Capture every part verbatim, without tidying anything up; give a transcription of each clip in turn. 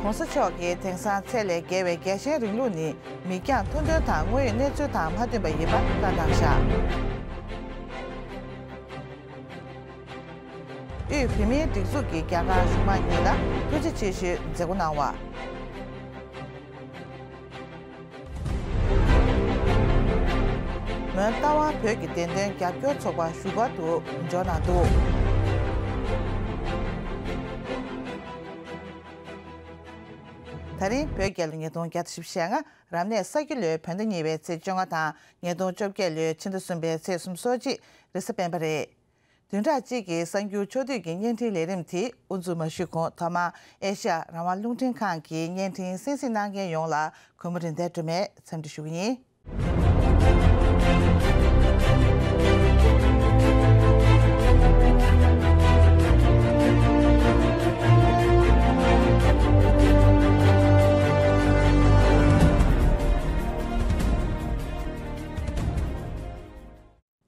༸གོང་ས་མཆོག་གིས་དེང་སང་ཚད་ལས་བརྒལ་བའི་རྒྱལ་ཞེན་རིང་ལུགས་ནི་མིག་རྒྱང་མཐོ་འདོན་དང་དངོས་ཡོད་གནས་ཚུལ་དང་མ་མཐུན་པ་ཡིན་པ་བཀའ་གནང་བཞག་དབུས་བོད་མིའི་སྒྲིག་འཛུགས་ཀྱི་རྒྱ་གར་གཞུང་མང་གཉིས་ལ་ཐུགས་རྗེ་ཆེ་ཞུའི་མཛད་སྒོ་གནང་བ། མོན་རྟ་དབང་བོད་ཀྱི་བདེན་དོན་རྒྱབ་སྐྱོར་ཚོགས་པ་བཞུགས་སྒར་དུ་འབྱོར་གནང་འདུག་ད་རིང་བོད་རྒྱལ་ལོ་ཉིས་སྟོང་བརྒྱ་དང་བཞི་བཅུ་ཞེ་ལྔ། རབ་གནས་ས་ཁྱི་ལོའི་བོད་ཟླ་གཉིས་པའི་ཚེས་བཅོ་ལྔ་དང་ཉིས་སྟོང་བཅོ་བརྒྱད་ལོའི་ཕྱི་ཟླ་གསུམ་པའི་ཚེས་སོ་གཅིག་རེས་གཟའ་སྤེན་པ་རེད། བདུན་ཕྲག་གཅིག་གི་གསར་འགྱུར་ཕྱོགས་བསྡུས་ཀྱི་བརྙན་འཕྲིན་ལས་རིམ་དེ་དབུ་འཛུགས་མ་ཞུས་གོང་ཐོག་མར་ཨེ་ཤ་ཡ་རང་དབང་རླུང་འཕྲིན་ཁང་གི་བརྙན་འཕྲིན་གསན་གཟིགས་གནང་མཁན་ཡོངས་ལ་གུས་མོ་རིན་ལྡན་སྒྲོལ་མས་འཚམས་འདྲི་ཞུ་གི་ཡིན།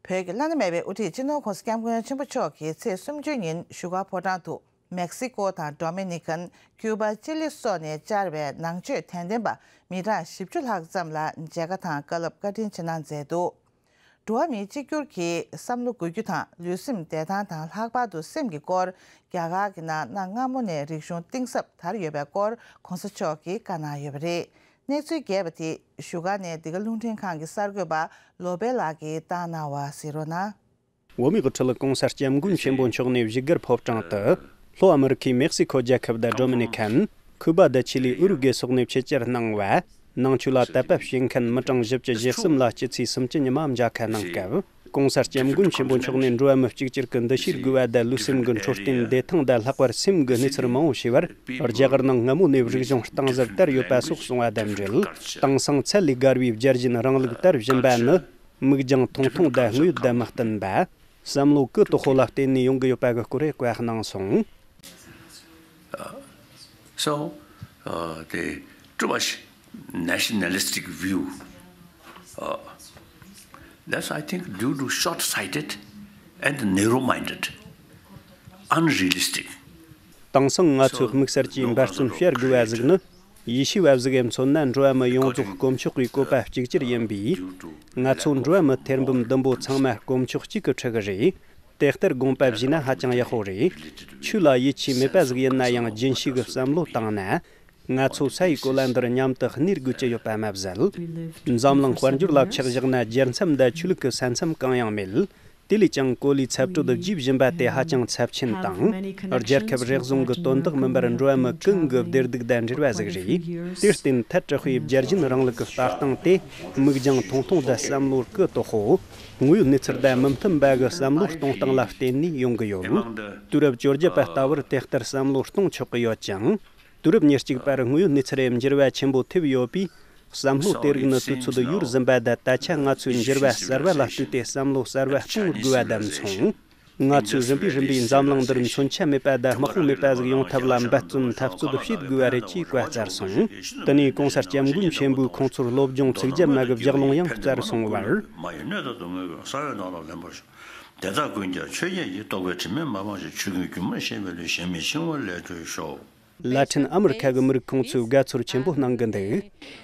བོད་ཀྱི་བླ་ན་མེད་པའི་དབུ་ཁྲིད་སྤྱི་ནོར་༸གོང་ས་༸སྐྱབས་མགོན་ཆེན་པོ་མཆོག་གིས་ཚེས་སུམ་ཅུ་ཉིན་བཞུགས་སྒར་ཕོ་བྲང་དུ་མེག་སི་ཀོ་དང་ཌོ་མི་ནི་ཀན། ཀུ་པ། ཅི་ལི་སོགས་ནས་བཅར་བའི་ནང་ཆོས་དད་ལྡན་པ་མི་གྲངས་བཞི་བཅུ་ལྷག་ཙམ་ལ་མཇལ་ཁ་དང་བཀའ་སློབ་བཀའ་དྲིན་ཆེ་གནང་མཛད་འདུག་འགྲོ་བ་མིའི་གཅིག་གྱུར་གྱི་བསམ་བློ་དགོས་རྒྱུ་དང་ལུས་སེམས་བདེ་ཐང་དང་ལྷག་པར་དུ་སེམས་ཀྱི་སྐོར་རྒྱ་གར་གྱི་ནང་གནའ་སྔ་མོ་ནས་རིག་གཞུང་གཏིང་ཟབ་དར་ཡོད་པའི་སྐོར་༸གོང་ས་མཆོག་གིས་བཀའ་གནང་ཡོད་པ་རེད། གནས་ཚུལ་རྒྱས་པ་དེ་བཞུགས་སྒར་ནས་འདི་ག་རླུང་འཕྲིན་ཁང་གི་གསར་འགོད་པ་བློ་བྷེ་ལགས་ཀྱིས་བཏང་གནང་བ་གཟིགས་རོགས་གནང་། བོད་མིའི་དབུ་ཁྲིད་༸གོང་ས་༸སྐྱབས་མགོན་ཆེན་པོ་མཆོག་ནས་བཞུགས་སྒར་ཕོ་བྲང་དུ་ལྷོ་ཨ་མི་རི་ཁའི་མེག་སི་ཁོ་རྒྱལ་ཁབ་དང་ཌོ་མི་ནི་ཁན། ཁུ་པ་དང་ཆི་ལི། ཨུ་རུ་གེ་སོགས་ནས་ཆེད་བཅར་གནང་བ། ནང་ཆོས་ལ་དད་པ་བྱེད་མཁན་མི་གྲངས་བཞི་བཅུ་ཞེ་གསུམ་ལ་སྤྱི་ཚེས་སུམ་ཅུ་ཉི་མ་མཇལ་ཁ་གནང་སྐབས། ༸གོང་ས་༸སྐྱབས་མགོན་ཆེན་པོ་མཆོག་ནས་འགྲོ་བ་མི་གཅིག་གྱུར་གྱི་འདུ་ཤེས་དགོས་པ་དང་ལུས་སེམས་ཀྱི་འཕྲོད་བསྟེན་བདེ་ཐང་དང་ལྷག་པར་སེམས་ཀྱི་གནས་ཚུལ་མང་པོ་ཞུས་པར། རྒྱ་གར་ནང་སྔ་མོ་ནས་རིག་གཞུང་གཏིང་ཟབ་དར་ཡོད་པ་སོགས་གསུངས་པ་དང་འབྲེལ། དེང་སང་ཚད་ལས་བརྒལ་བའི་བརྒྱུད་འཕྲིན་རིང་ལུགས་དར་བཞིན་པ་ནི། མིག་རྒྱང་ཐུང་ཐུང་དང་དངོས་ཡོད་དང་མི་བསྟུན་པ། བསམ་བློ་གུ་དོག་པོ་ལ་བརྟེན་ནས་ཡོང་གི་ཡོད་པ་གི་སྐོར་བཀའ་གནང་སོང་། So, uh, the too much nationalistic view, uh, that's, I think, due to short-sighted and narrow-minded, unrealistic. དེང་སང་ང་ཚོའི་དམིགས་བསལ་གྱི་འབད་བརྩོན་བྱ་དགོས་པ་ཟིག་ནི། ཡིད་ཆེས་པ་ཟིག་གིས་མཚོན་ན། འགྲོ་བ་མི་ཡོངས་རྫོགས་དཀོན་མཆོག་གི་བཀོད་པ་གཅིག་གྱུར་ཡིན་པས། ང་ཚོ་འགྲོ་བ་མི་ཐེར་འབུམ་བདུན་པོ་ཚང་མ་དཀོན་མཆོག་གཅིག་གི་ཕྲུ་གུ་རེད། དེ་ལྟར་དགོངས་པ་བཞེས་ན་ཧ་ཅང་ཡག་པོ་རེད། ཆོས་ལ་ཡིད་ཆེས་མེད་པ་ཟིག་ཡིན་ན་ཡང་། རྒྱུན་ཤེས་ཀྱི་བསམ་བློ་བཏང་ན། ང་ཚོ་ས་ཡི་གོ་ལ་འདིར་མཉམ་དུ་གནས་དགོས་ཀྱི་ཡོད་པ་མ་ཟད། འཛམ་གླིང་དཔལ་འབྱོར་ལ་ཆ་བཞག་ན། རྒྱལ་མཚམས་དང་ཆོས་ལུགས་ཀྱི་ས་མཚམས་གང་ཡང་མེད། དེ་ལས་ཀྱང་གོ་ལའི་ཚབ་ཏུ་རྒྱས་བཞིན་པ་དེ་ཧ་ཅང་ཚབས་ཆེན་དང་། རྒྱལ་ཁབ་རེ་ཟུང་གི་དོན་དག་མིན་པར། འགྲོ་བ་མི་ཀུན་གྱི་བདེ་སྡུག་དང་འབྲེལ་བ་ཟིག་རེད། དེར་བརྟེན། ཐད་དྲགས་པའི་བརྒྱུད་འཕྲིན་རིང་ལུགས་ཀྱི་ལྟ་སྟངས་དེ། མིག་རྒྱང་ཐུང་ཐུང་དང་བསམ་བློ་གུ་དོག་པོ། དངོས་ཡོད་གནས་ཚུལ་དང་མི་མཐུན་པ་གི་བསམ་བློ་གཏོང་སྟངས་ལ་བརྟེན་ནས་ཡོང་གི་ཡོད། དུས་རབས་བཅོ་བརྒྱད་པ་ལྟ་བུར་དེ་ལྟར་བསམ་བློ་གཏོང་ཆོག་གི་ཡོད་ཅིང་། དུས་རབས་ཉེར་གཅིག་པར་དངོས་ཡོད་གནས་ཚུལ་རེ་འགྱུར་བ་ཆེན་པོ་ཐེབས་ཡོད་པས། བསམ་བློ་དེ་རིགས་ནི་དུས་ཚོད་ཡུལ་ཟིན་པ་དང་། ད་ཆ་ང་ཚོས་འགྱུར་བ་གསར་བ་ལ་ལྟོས་ཏེ་བསམ་བློ་གསར་བ་གཏོང་དགོས་པ་དང་མཚུངས། ང་ཚོས་རིམ་པས་རིམ་པས་འཛམ་གླིང་འདིར་མཚོན་ཆ་མེད་པ་དང་དམག་དཔུང་མེད་པ་ཟིག་ཡོང་ཐབས་ལ་འབད་བརྩོན་འཐབ་རྩོད་བྱེད་དགོས་པ་རེད་ཅེས་བཀའ་སྩལ་སོང་། དེ་ནས་༸གོང་ས་༸སྐྱབས་མགོན་ཆེན་པོས་ཁོང་ཚོར་སློབ་སྦྱོང་ཚིག་བརྒྱ་མ་གི་ལྗགས་ལུང་ཡང་སྩལ་སོང་བར། མ་ཡི་སྣོད་དང་དུ་མོས་ཀྱང་ས་འོག་ནང་ལ་ལེན་པར་ཤོག་དེ་དག་ཀུན་ཀྱང་ཆོས་ཉིད་ཀྱིས་རྟོགས་པའི་དྲི་མས་མ་སྤངས་ཤིང་། ཆོས་ཀུན་སྒྱུ་མར་ཤེས་པའི་བློས། གཞན་མི་འཆིང་བ་ལས་གྲོལ་ཤོག་ལ་ཏིན་ཨ་མི་རི་ཁ་གི་མི་རིགས་ཁོང་ཚོས་དགའ་ཚོར་ཆེན་པོ་གནང་གི་འདུག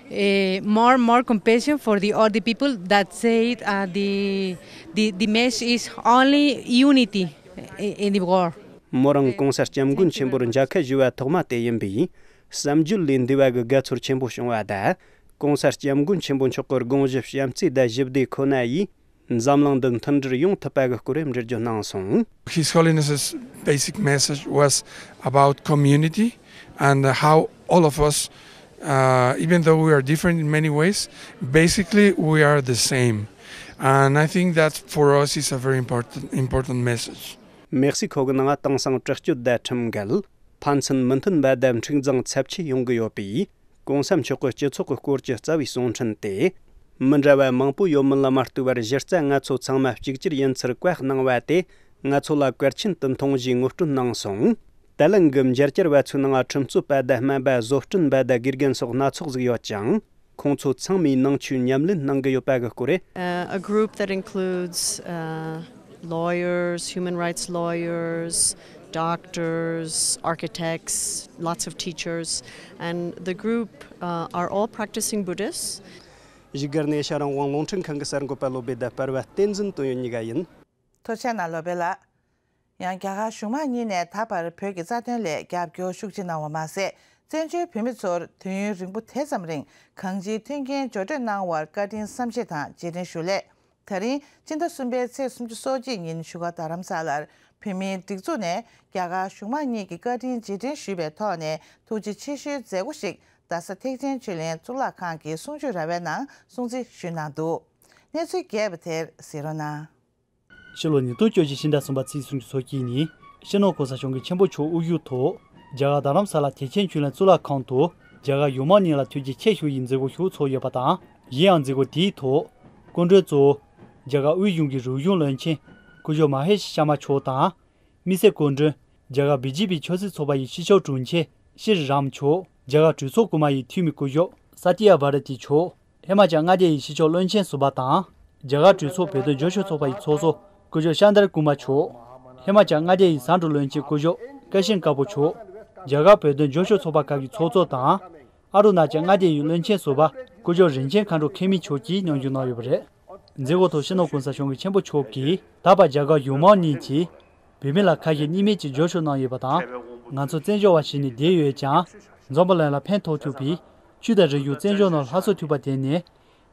Eh, more, more compassion for the, all the people that said, uh, the, the, the message is only unity in, in the world. མོ་རང་༸གོང་ས་༸སྐྱབས་མགོན་ཆེན་པོར་མཇལ་ཁ་ཞུ་བ་ཐོག་མ་དེ་ཡིན་པས། བསམ་བརྗོད་ལས་འདས་པ་གི་དགའ་ཚོར་ཆེན་པོ་བྱུང་བ་དང་། ༸གོང་ས་༸སྐྱབས་མགོན་ཆེན་པོ་མཆོག་གི་དགོངས་གཞི་བྱམས་བརྩེ་དང་ཞི་བདེ་ཁོ་ན་ཡིས། འཛམ་གླིང་འདི་མཐུན་སྒྲིལ་ཡོང་ཐུབ་པ་གི་སྐོར་འགྲེལ་བརྗོད་གནང་སོང་། His Holiness's basic message was about community and how all of us, uh, even though we are different in many ways, basically we are the same. And I think that for us is a very important, important message. མེག་སི་ཁོ་གི་ནང་དེང་སང་དྲག་སྤྱོད་དང་ཁྲིམས་འགལ། ཕན་ཚུན་མི་མཐུན་པ་དང་འཁྲུག་འཛིང་ཚབས་ཆེ་ཡོང་གི་ཡོད་པས། ༸གོང་ས་མཆོག་གི་སྤྱི་ཚོགས་ཀྱི་སྐོར་གྱི་རྩ་བའི་གསུང་འཕྲིན་དེ། མི་འདྲ་བ་མང་པོ་ཡོད་མིན་ལ་མ་ལྟོས་པར། གཞི་རྩ་ང་ཚོ་ཚང་མ་གཅིག་གྱུར་ཡིན་ཚུལ་བཀའ་གནང་བ་དེ། ང་ཚོ་ལ་གལ་ཆེན་དུ་མཐོང་ཞེས་ངོ་སྤྲོད་གནང་སོང་། ད་ལན་གྱི་མཇལ་བཅར་བ་ཚོའི་ནང་ཁྲིམས་རྩོད་པ་དང་སྨན་པ། བཟོ་སྐྲུན་པ་དང་དགེ་རྒན་སོགས་སྣ་ཚོགས་ཟིག་ཡོད་ཅིང་། ཁོང་ཚོ་ཚང་མས་ནང་ཆོས་ཉམས་ལེན་གནང་གི་ཡོད་པ་གི་སྐོར། Uh, a group that includes, uh, lawyers, human rights lawyers, doctors, architects, lots of teachers, and the group uh, are all practicing Buddhists. བཞུགས་སྒར་ནས་ཤ་རང་དབང་རླུང་འཕྲིན་ཁང་གི་གསར་འགོད་པ་བློ་བདེ་དཔལ་བ། བསྟན་འཛིན་དོན་ཡོད་གཉིས་ཀ་ཡིན། ཐུགས་རྗེ་གནང་བློ་བདེ་ལགས། ཡང་རྒྱ་གར་གཞུང་མང་གཉིས་ནས་ད་བར་བོད་ཀྱི་རྩ་དོན་སླད་རྒྱབ་སྐྱོར་ཤུགས་ཆེ་གནང་བ་མ་ཟད། བཙན་བྱོལ་བོད་མི་ཚོར་དུས་ཡུན་རིང་པོ་དེ་ཙམ་རིང་གང་ཅིའི་མཐུན་རྐྱེན་སྦྱོར་སྤྲོད་གནང་བར་བཀའ་དྲིན་བསམ་ཤེས་དང་རྗེས་དྲན་ཞུ་སླད། ད་རིང་སྤྱི་ཟླ་གསུམ་པའི་ཚེས་སོ་གཅིག་ཉིན་བཞུགས་སྒར་རྡ་རམ་ས་ལར་བོད་མིའི་སྒྲིག་འཛུགས་ནས་རྒྱ་གར་གཞུང་མང་གཉིས་ཀྱི་བཀའ་དྲིན་རྗེས་དྲན་ཞུས་པའི་ཐོག་ནས་ཐུགས་རྗེ་ཆེ་ཞུའི་མཛད་སྒོ་ཞིག་རྡ་ས་ཐེག་ཆེན་ཆོས་གླིང་གཙུག་ལག་ཁང་གི་གསུང་ཆོས་ར་བའི་ནང་སྲུང་བརྩི་ཞུས་གནང་འདུག་གནས་ཚུལ་རྒྱས་པ་དེར་གཟིགས་རོགས་གནང་། ཕྱི་ལོ་ཉིས་སྟོང་བཅུ་བཞི་ཕྱི་ཟླ་གསུམ་པ་ཚེས་སུམ་ཅུ་སོ་གཅིག་ཉིན་སྤྱི་ནོར་གོང་ས་སྐྱབས་མགོན་ཆེན་པོ་མཆོག་དབུ་བཞུགས་ཐོག་རྒྱ་གར་རྡ་རམ་ས་ལ་ཐེག་ཆེན་ཆོས་གླིང་གཙུག་ལག་ཁང་དུ་རྒྱ་གར་གཞུང་མང་གཉིས་ལ་ཐུགས་རྗེ་ཆེ་ཞུ་ཡི་མཛད་སྒོ་ཞིག་ཚོགས་ཡོད་པ་དང་། གཞན་ཡང་མཛད་སྒོ་དེའི་ཐོག་སྐུ་མགྲོན་གཙོ་བོ་རྒྱ་གར་དབུས་གཞུང་གི་རིག་གཞུང་བློན་ཆེན་སྐུ་ཞབས་མ་ཧེ་ཤི་ཤར་མ་མཆོག་དང་། དམིགས་བསལ་སྐུ་མགྲོན་རྒྱ་གར་བི་ཇེ་པི་ཆབ་སྲིད་ཚོགས་པ་ཡི་སྤྱི་ཁྱབ་དྲུང་ཆེ་ཤྲི་རམ་མཆོག་རྒྱ་གར་གྲོས་ཚོགས་རྐུན་མ་ཡི་འཐུས་མི་སྐུ་ཞབས་ས་ཏི་ཡ་བྷ་ར་ཏི་མཆོག་ཧི་མ་ཅལ་མངའ་སྡེ་ཡི་སྤྱི་ཁྱབ་བློན་ཆེན་ཟུར་པ་དང་། རྒྱ་གར་གྲོས་ཚོགས་བོད་དོན་རྒྱབ་སྐྱོར་ཚོགས་པ་ཡི་ཚོགས་གཙོ་སྐུ་ཞབས་ཤཱན་དར་ཀུ་མ་མཆོག་ཧི་མ་ཅལ་མངའ་སྡེ་ཡི་ཟ་འབྲུ་བློན་ཆེན་སྐུ་ཞབས་ཀ་ཤིན་ཀ་པོ་མཆོག་རྒྱ་གར་བོད་དོན་རྒྱབ་སྐྱོར་ཚོགས་པ་ཁག་གི་ཚོགས་གཙོ་དང་། ཨ་རུ་ན་ཅལ་མངའ་སྡེ་ཡི་བློན་ཆེན་ཟུར་པ་སྐུ་ཞབས་རིན་ཆེན་མཁའ་འགྲོ་མཁས་མི་མཆོག་གིས་མཉམ་ཞུགས་གནང་ཡོད་པ་རེད། མཛད་སྒོ་ཐོག་སྤྱི་ནོར་གོང་ས་སྐྱབས་མགོན་ཆེན་པོ་མཆོག་གིས་ད་བར་རྒྱ་གར་གཞུང་མང་གཉིས་ཀྱིས་བོད་མི་ལ་ཁ་ཞེ་གཉིས་མེད་ཀྱི་རྒྱབ་སྐྱོར་གནང་ཡོད་པ་དང་། ང་ཚོ་བཙན་བྱོལ་བ་ཞིག་ནས་བསྡད་ཡོད་ཀྱང་། འཛམ་བུ་གླིང་ལ་ཕན་ཐོགས་ཐུབ་པའི་ཆོས་དང་རིག་གཞུང་བཙན་བྱོལ་ནང་སླར་གསོ་ཐུབ་པ་དེ་ནི་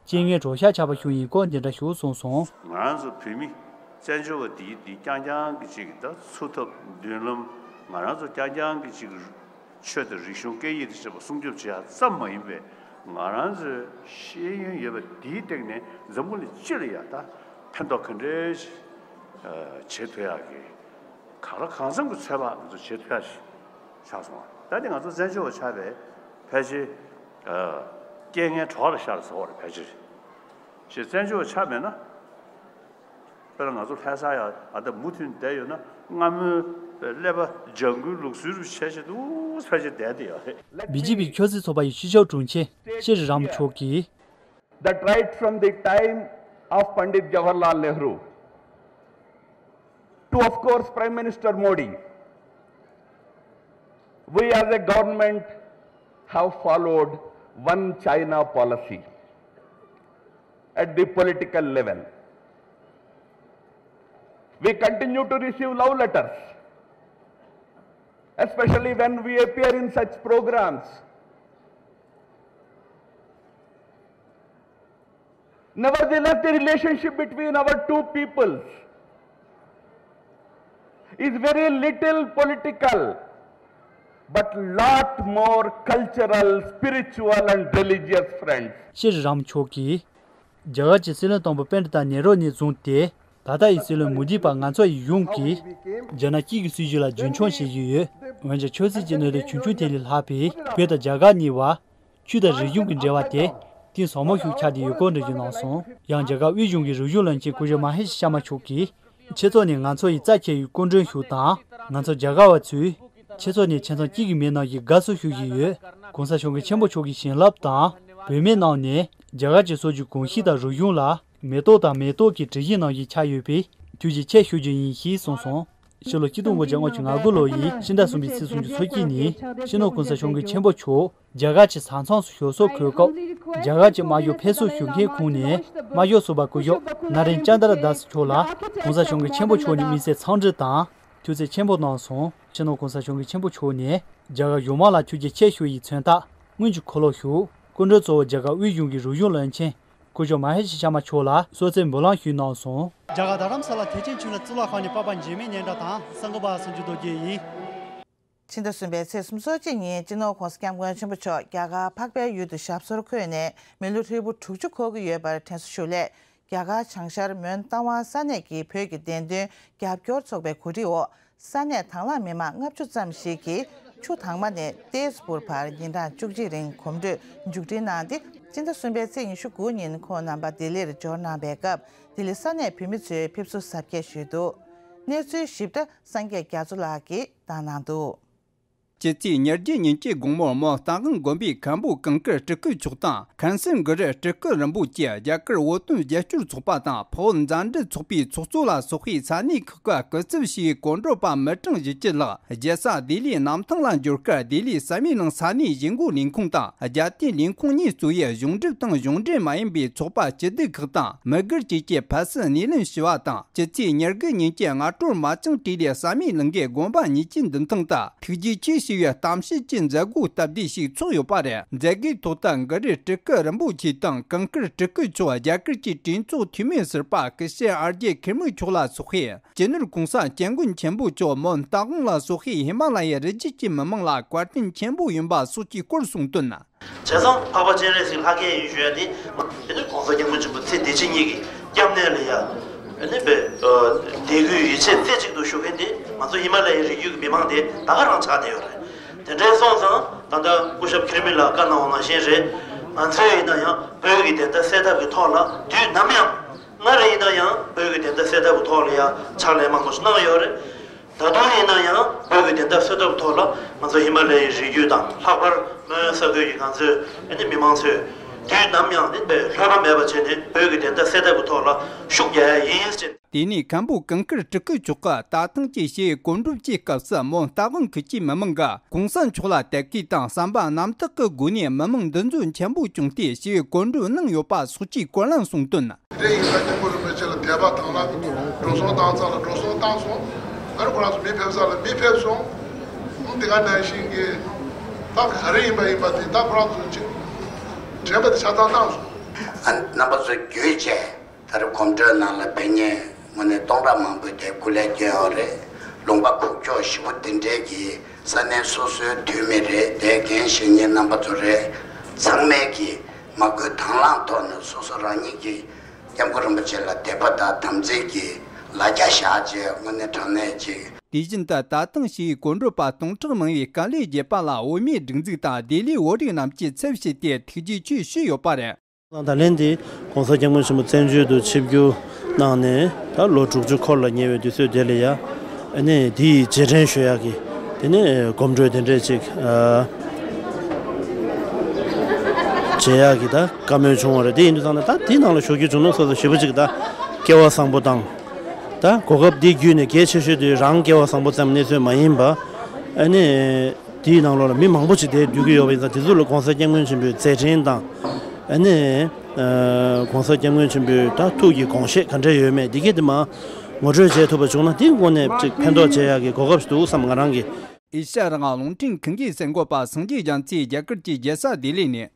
རྐྱེན་ངན་གྲོགས་ཤར་ཆགས་པ་ཞིག་ཡིན་སྐོར་འདི་འདྲ་ཞིག་གསུངས་སོང་། ང་རང་ཚོ་བོད་མི་བཙན་བྱོལ་བ་འདིའི་འདི་རྐྱང་རྐྱང་གི་ཅིག་ད་འཚོ་ཐབས་མདུན་ལམ། ང་རང་ཚོ་རྐྱང་རྐྱང་གི་ཅིག་ཆོས་དང་རིག་གཞུང་སྐད་ཡིག་དང་བཅས་པ་སྲུང་སྐྱོབ་བྱེད་ཡ་ཙམ་མ་ཡིན་པའི་ང་རང་ཚོའི་ཤེས་ཡོན་ཡོད་པ་འདིའི་སྟེང་ནས་འཛམ་བུ་གླིང་སྤྱི་ལ་ཡ་ད་ཕན་ཐོགས་ག་འདྲས་ཞིག་བྱེད་ཐུབ་ཡག་གི་གང་ལ་གང་འཚམ་གྱི་ཚོད་དཔག་ང་ཚོ་བྱེད་ཐུབ་ཡག་ཞིག་ཆགས་སོང་བ། ད་ནི་ང་ཚོ་བཙན་བྱོལ་བ་ཆགས་པའི་ཕལ་ཆེར་རྐྱེན་ངན་གྲོགས་ལ་ཤར་ཟེར་བ་རེད། ཕལ་ཆེར་ཞེས་བཙན་བྱོལ་བ་ཆགས་མེད་ན། དཔེར་ན་ང་ཚོ་ལྷ་ས་ཡ་ཨ་ད་མུ་མཐུད་བསྡད་ཡོད་ན་སྔ་མོའི་ཀླད་པ་ལྗང་ཁུའི་ལུགས་སྲོལ་རུ་བྱས་བྱས་འདུག་ཕལ་ཆེར་བསྡད་དེ་ཡོད་རེད། བི་ཇེ་པི་ཆབ་སྲིད་ཚོགས་པ་ཡི་སྤྱི་ཁྱབ་དྲུང་ཆེ་ཤྲི་རམ་མཆོག་གིས། That right from the time of Pandit Jawaharlal Nehru to, of course, Prime Minister Modi, we as a government have followed one China policy at the political level. We continue to receive love letters, especially when we appear in such programs. Nevertheless, the relationship between our two peoples is very little political, but lot more cultural, spiritual, and religious friends. ཤྲི་རམ་མཆོག་གིས། རྒྱ་གར་གྱི་སྲིད་བློན་དང་པོ་པཎྜི་ཏ་ནེ་རོ་ནས་བཟུང་སྟེ། ད་ལྟ་ཡི་སྲིད་བློན་མོ་དི་བར་ང་ཚོ་ཡི་གཞུང་གིས་རྒྱ་ནག་གཅིག་གི་སྲིད་བྱུས་ལ་རྒྱུན་འཁྱོངས་བྱེད་བཞིན་ཡོད། འོན་ཀྱང་ཆབ་སྲིད་ཀྱི་གནད་དོན་ཆུང་ཆུང་དེ་ལས་ལྷག་པའི་བོད་དང་རྒྱ་གར་གཉིས་བར་ཆོས་དང་རིག་གཞུང་གི་འབྲེལ་བ་དེ་གཏིང་ཟབ་མོ་ཞིག་ཆགས་བསྡད་ཡོད་སྐོར་འགྲེལ་བརྗོད་གནང་སོང་། ཡང་རྒྱ་གར་དབུས་གཞུང་གི་རིག་གཞུང་བློན་ཆེན་སྐུ་ཞབས་མ་ཧེ་ཤི་ཤར་མ་མཆོག་གིས། ཁྱེད་ཚོ་ནི་ང་ཚོ་ཡི་རྩ་ཆེ་བའི་སྐུ་མགྲོན་ཞིག་དང་། ང་ཚོ་རྒྱ་གར་བ་ཚོས། ཁྱེད་ཚོ་ནི་ཁྱིམ་ཚང་གཅིག་གི་མི་རྣམས་ཀྱི་དགའ་བསུ་ཞུ་བཞིན་ཡོད། གོང་ས་སྐྱབས་མགོན་ཆེན་པོ་མཆོག་གི་བྱིན་རླབས་དང་། བོད་མི་རྣམས་ནས་རྒྱ་གར་གྱི་སྲོལ་རྒྱུན་གོམས་གཤིས་དང་རིག་གཞུང་ལ་མེ་ཏོག་དང་མེ་ཏོག་གི་དྲི་ཞིམ་རྣམས་ཀྱིས་ཁྱབ་ཡོད་པས་ཐུགས་རྗེ་ཆེ་ཞུ་རྒྱུ་ཡིན་ཞེས་གསུངས་སོང་། ཕྱི་ལོ་ཆིག་སྟོང་དགུ་བརྒྱ་ལྔ་བཅུ་ང་དགུ་ལོ་ཡི་ཕྱི་ཟླ་གསུམ་པའི་ཚེས་སུམ་ཅུ་སོ་གཅིག་ཉིན་སྤྱི་ནོར་གོང་ས་སྐྱབས་མགོན་ཆེན་པོ་མཆོག་རྒྱ་གར་གྱི་གཟའ་མཚམས་སུ་ཞབས་སོར་འཁོད་སྐབས། རྒྱ་གར་གྱི་དམར་ཤོག་ཕེབས་བསུ་ཞུ་མཁན་ཁོངས་ནས་དམར་ཤོག་ཟུར་པ་སྐུ་ཞབས་ན་རིན་ཅན་དར་དཱ་སི་མཆོག་ལ་གོང་ས་སྐྱབས་མགོན་ཆེན་པོ་མཆོག་ནས་དམིགས་བསལ་འཚམས་འདྲི་དང་ཐུགས་རྗེ་ཆེན་པོ་གནང་སོང་། སྤྱི་ནོར་གོང་ས་སྐྱབས་མགོན་ཆེན་པོ་མཆོག་ནས་རྒྱ་གར་གཞུང་མང་ལ་ཐུགས་རྗེ་ཆེ་ཞུ་ཡི་མཚོན་རྟགས་སྔོན་གྱི་ཁོ་ལོ་ཞུ། སྐུ་མགྲོན་གཙོ་བོ་རྒྱ་གར་དབུས་གཞུང་གི་རིག་གཞུང་བློན་ཆེན་སྐུ་ཞབས་མ་ཧེ་ཤི་ཤར་མ་མཆོག་ལ་གསོལ་ཚིགས་འབུལ་ལམ་ཞུས་གནང་སོང་། རྒྱ་གར་རྡ་རམ་ས་ལ་ཐེག་ཆེན་ཆོས་གླིང་གཙུག་ལག་ཁང་ནས་པ་ཕ་འཇིགས་མེད་སྙན་གྲགས་དང་གསར་འགོད་པ་སུམ་ཅུ་རྡོ་རྗེ་ཡིན། ཕྱི་ཟླ་གསུམ་པའི་ཚེས་སུམ་ཅུ་སོ་གཅིག་ཉིན་སྤྱི་ནོར་གོང་ས་སྐྱབས་མགོན་ཆེན་པོ་མཆོག་རྒྱ་གར་འཕགས་པའི་ཡུལ་དུ་ཞབས་སོར་འཁོད་ནས་མི་ལོ་ཧྲིལ་པོ་དྲུག་ཅུ་འཁོར་གྱི་ཡོད་པར་དྲན་གསོ་ཞུ་སླད། རྒྱ་གར་བྱང་ཤར་མོན་རྟ་དབང་ས་གནས་ཀྱི་བོད་ཀྱི་བདེན་དོན་རྒྱབ་སྐྱོར་ཚོགས་པའི་གོ་སྒྲིག་འོག་ས་གནས་དང་བླངས་མི་མང་ལྔ་བཅུ་ཙམ་ཞིག་གིས་ཆུ་དྭངས་མ་ནས་ཏེས་པུར་བར་ཉིན་གྲངས་བཅུ་གཅིག་རིང་གོམ་བགྲོད་མཇུག་སྒྲིལ་གནང་སྟེ། སྤྱི་ཟླ་གསུམ་པའི་ཚེས་ཉི་ཤུ་དགུ་ཉིན་ཁོང་རྣམ་པ་ལྡི་ལིར་འབྱོར་གནང་པའི་སྐབས། ལྡི་ལི་ས་གནས་བོད་མི་ཚོས་ཕེབས་བསུ་གཟབ་རྒྱས་ཞུས་འདུག་གནས་ཚུལ་ཞིབ་ཕྲ་སངས་རྒྱས་རྒྱ་མཚོ་ལགས་ཀྱིས་བཏང་གནང་འདུག་ཕྱི་ཚེས་ཉེར་བརྒྱད་ཉིན་གྱི་དགོང་མོར་མོན་རྟ་དབང་དགོན་པའི་མཁན་པོ་གངས་དཀར་སྤྲུལ་སྐུ་མཆོག་དང་། མཁན་སྲིན་གུ་རུ་སྤྲུལ་སྐུ་རིན་པོ་ཆེ། རྒྱ་གར་བོད་དོན་རྒྱབ་སྐྱོར་ཚོགས་པ་དང་། འཕགས་བོད་མཛའ་འབྲེལ་ཚོགས་པའི་ཚོགས་གཙོ་ལ་སོགས་པའི་ས་གནས་ཁག་གི་སྐུ་ཚབ་ཞུ་བའི་གོ་སྒྲིག་པ་མི་གྲངས་བཞི་བཅུ་ལྷག་རྒྱལ་ས་ལྡི་ལིའི་གནམ་ཐང་ལ་འབྱོར་སྐབས། ལྡི་ལིའི་བསམ་ཡས་གླིང་ས་གནས་གཞིས་འགོ་ལས་ཁུངས་དང་རྒྱལ་བསྟན་ལས་ཁུངས་གཉིས་གཙོ་བའི་གཞུང་སྒྲུབ་དང་གཞུང་འབྲེལ་མ་ཡིན་པའི་ཚོགས་པ་སྤྱི་སྡེ་ཁག་དང་། མི་སྒེར་བཅས་ཀྱིས་ཕ་སི་སྣེ་ལེན་ཞུ་བ་དང་། ཕྱི་ཚེས་ཉེར་དགུ་ཉིན་གྱི་སྔ་དྲོར་མ་ཅང་ཏི་ལི་བསམ་ཡས་གླིང་གི་དགོན་པ་གཉིས་ཀྱི་མདུན་ཐང་དུ། ཐུགས་རྗེ་ཆེ་ཞུ་བའི་གཏམ་བཤད་ཀྱི་མཛད་སྒོའི་སྟབས་བདེ་ཞིག་ཚོགས་ཡོད་པ་རེད། མཛད་སྒོའི་ཐོག་ཏུ་གུ་རུ་སྤྲུལ་སྐུ་རིན་པོ་ཆེ་དང་། གངས་དཀར་སྤྲུལ་སྐུ་མཆོག་རྒྱ་གར་གྱི་གྲོས་ཚོགས་འཐུས་མི་ཟུར་པ་སྐུ་ཞབས་ཨར་ཇེ་ཁེར་མི་མཆོག་ལ་སོགས་པས། སྤྱི་ནོར་གོང་ས་སྐྱབས་མགོན་ཆེན་པོ་མཆོག་མོན་རྟ་དབང་ལ་སོགས་པའི་ཧི་མ་ལ་ཡའི་རི་རྒྱུད་ཀྱི་མི་མང་ལ་བཀའ་དྲིན་ཆེན་པོ་ཡིན་པ་སོགས་ཀྱི་སྐོར་གསུངས་དོན། བྱས་ཙང་འཕགས་པ་སྤྱན་རས་གཟིགས་ལྷ་སྐལ་ཡིན་ཞུ་ཡ་དེ། དེ་ནི་གོང་ས་སྐྱབས་མགོན་ཆེན་པོ་ཚེ་འདི་ཕྱི་གཉིས་ཀྱི་སྐྱབས་གནས་ལ་ཡ། ཨ་ནི་པའི་དད་གུས་ཡིད་ཆེས་རྩེ་གཅིག་ཏུ་ཞུ་མཁན་དེ་ང་ཚོ་ཧི་མ་ལ་ཡའི་རི་རྒྱུད་ཀྱི་མི་མང་དེ་ད་ག་རང་ཆགས་བསྡད་ཡོད་རེད། དེ་འདྲའི་སོང་ཙང་ད་ལྟ་སྐུ་ཞབས་ཁེར་མི་ལགས་བཀའ་གནང་བ་ནང་བཞིན་རེད། ང་ཚོས་ཡིན་ན་ཡང་བོད་ཀྱི་བདེན་མཐའ་གསལ་ཐབས་ཀྱི་ཐོག་ལ་དུས་ནམ་ཡང་། སྔར་ཡིན་ན་ཡང་བོད་ཀྱི་བདེན་མཐའ་གསལ་ཐབས་ཀྱི་ཐོག་ལ་ཡང་ཕྱག་ལས་མང་པོ་ཞིག་གནང་ཡོད་རེད། ད་དུང་ཡིན་ན་ཡང་བོད་ཀྱི་བདེན་མཐའ་གསལ་ཐབས་ཐོག་ལ་ང་ཚོ་ཧི་མ་ལ་ཡའི་རི་རྒྱུད་དང་། ལྷག་པར་མོན་ས་ཁུལ་གྱི་ང་ཚོའི་ཨ་ནི་མི་མང་ཚོས་དུས་ནམ་ཡང་ནི་བློ་ཕམ་མེད་པ་བྱས་ནས་བོད་ཀྱི་བདེན་མཐའ་གསལ་ཐབས་ཀྱི་ཐོག་ལ་ཤུགས་རྒྱག་ཡ་ཡིན་ཟེར། དེ་ནས་མཁན་པོ་གངས་དཀར་སྤྲུལ་སྐུ་མཆོག་གིས་ད་ཐེངས་ཀྱི་ཞི་བའི་གོ་སྒྲིག་གི་སྐབས་སུ་མོན་རྟ་དབང་ཁུལ་གྱི་མི་མང་གིས་གོང་ས་མཆོག་ལ་དད་གུས་དང་བསམ་པ་རྣམ་དག་གི་སྒོ་ནས་མི་མང་འདུ་འཛོམས་ཆེན་པོ་བྱུང་སྟེ་ཞི་བའི་གོ་སྒྲིག་གནང་ཡོད་པ་སོགས་ཀྱི་སྐོར་ལ་གསུངས་དོན། དེ་ཡིན་ན་སྐྱབས་མགོན་རིན་པོ་ཆེ་ལ་དད་པ་དང་བླངས་ཀྱི་ཐོག་འགྲོ་སོང་བཏང་ས་ལ་འགྲོ་སོང་བཏང་སོང་། ཨ་རི་ཁོ་རང་ཚོ་མི་ཕེབས་ས་ལ་མི་ཕེབས་སོང་། ཨང་དེ་ག་ནང་བཞིན་གྱི་ད་ག་རེ་ཡིན་པ་ཡིན་པ་དེ་ད་ཁོ་རང་ཚོ་ཅིག་དྲན་པ་དེ་ཆ་ཚང་བཏང་སོང་། ཨ་རྣམ་པ་ཚོ་བརྒྱུད་བྱས་ད་རེས་གོམ་བགྲོད་ནང་ལ་ཕེབས་མཁན་དངོས་གནས་སྟོང་ཕྲག་མང་པོས་དེ་སྐུ་ལས་བསྐྱོན་ཡོད་རེད། ལུང་པ་ཁུག་ཀྱོག་ཞེ་པོ་དེ་འདྲའི་གི་ས་གནས་སོ་སོའི་འཐུས་མི་རེད། དེ་འགན་བཞེས་མཁན་རྣམ་པ་ཚོ་རེད། ཚང་མས་ཀྱི་མ་བསྐུལ་དང་བླངས་ཐོག་ནས་སོ་སོ་རང་ཉིད་ཀྱི་སྐྱབས་མགོན་རིན་པོ་ཆེ་ལ་དད་པ་དང་དམ་ཚིག་གི་ལ་རྒྱ་བཞག་བྱས་དངོས་གནས་དྲང་གནས་ཅིག་དེ་བཞིན་དུ་ད་ཐེངས་ཞི་བའི་གོ་སྒྲིག་པ་སྟོང་ཕྲག་མང་བས་དཀའ་ལས་བརྒྱབ་པ་ལ་འོས་མིའི་སྒྲིག་འཛུགས་དང་ལྡི་ལིའི་བོད་རིགས་རྣམས་ཀྱིས་ཚབ་བྱས་ཏེ་ཐུགས་རྗེ་ཆེ་ཞུས་ཡོད་པ་རེད། ད་ལན་འདི་༸གོང་ས་༸སྐྱབས་མགོན་ཆེན་པོ་བཙན་བྱོལ་དུ་ཆིབས་བསྒྱུར་གནང་ནས་ད་ལོ་དྲུག་ཅུ་འཁོར་ལ་ཉེ་བའི་དུས་ཚོད་དེ་ལ་ཡ། ཨ་ནི་འདི་ཡི་རྗེས་དྲན་ཞུ་ཡག་གི་དེ་ནས་གོམ་བགྲོད་དེ་འདྲས་ཅིག་ཨ། བྱེད་ཡག་གི་ད་བཀའ་མོལ་བྱུང་བ་རེད། དེ་ཡིན་དུས་ཙང་ནས་ད་དེའི་ནང་ལ་ཞུགས་རྒྱུ་བྱུང་ན་སོ་སོ་ཞེ་པོ་ཅིག་ད་སྐལ་བ་བཟང་པོ་དང་། ད་གོ་སྐབས་འདི་བརྒྱུད་ནས་གལ་ཆེ་ཤོས་དེ་རང་སྐལ་བ་བཟང་པོ་ཙམ་གནས་ཚུལ་མ་ཡིན་པ། ཨ་ནི། དེའི་ནང་ལོགས་ལ་མི་མང་པོ་ཅིག་དེར་འདུས་ཀྱི་ཡོད་པ་ཡིན་ཙང་། དེ་ཚོ་ལ་༸གོང་ས་༸སྐྱབས་མགོན་ཆེན་པོའི་མཛད་འཕྲིན་དང་། ཨ་ནི། ཨ། ༸གོང་ས་༸སྐྱབས་མགོན་ཆེན་པོའི་ད་ཐུགས་ཀྱི་དགོངས་བཞེད་ག་འདྲ་ཡོད་མེད་འདི་གས་དེ་མར་ངོ་སྤྲོད་བྱེད་ཐུབ་པ་བྱུང་ན་དེ་དངོས་གནས་ཅིག་ཕན་ཐོགས་བྱེད་ཡག་གི་གོ་སྐབས་ཤིག་འདུག་བསམ། ང་རང་གིས། ཨེ་ཤ་ཡ་རང་དབང་རླུང་འཕྲིན་ཁང་གི་གསར་འགོད་པ་སངས་རྒྱས་རྒྱ་མཚོས་རྒྱ་གར་གྱི་རྒྱལ་ས་ལྡི་ལི་ནས།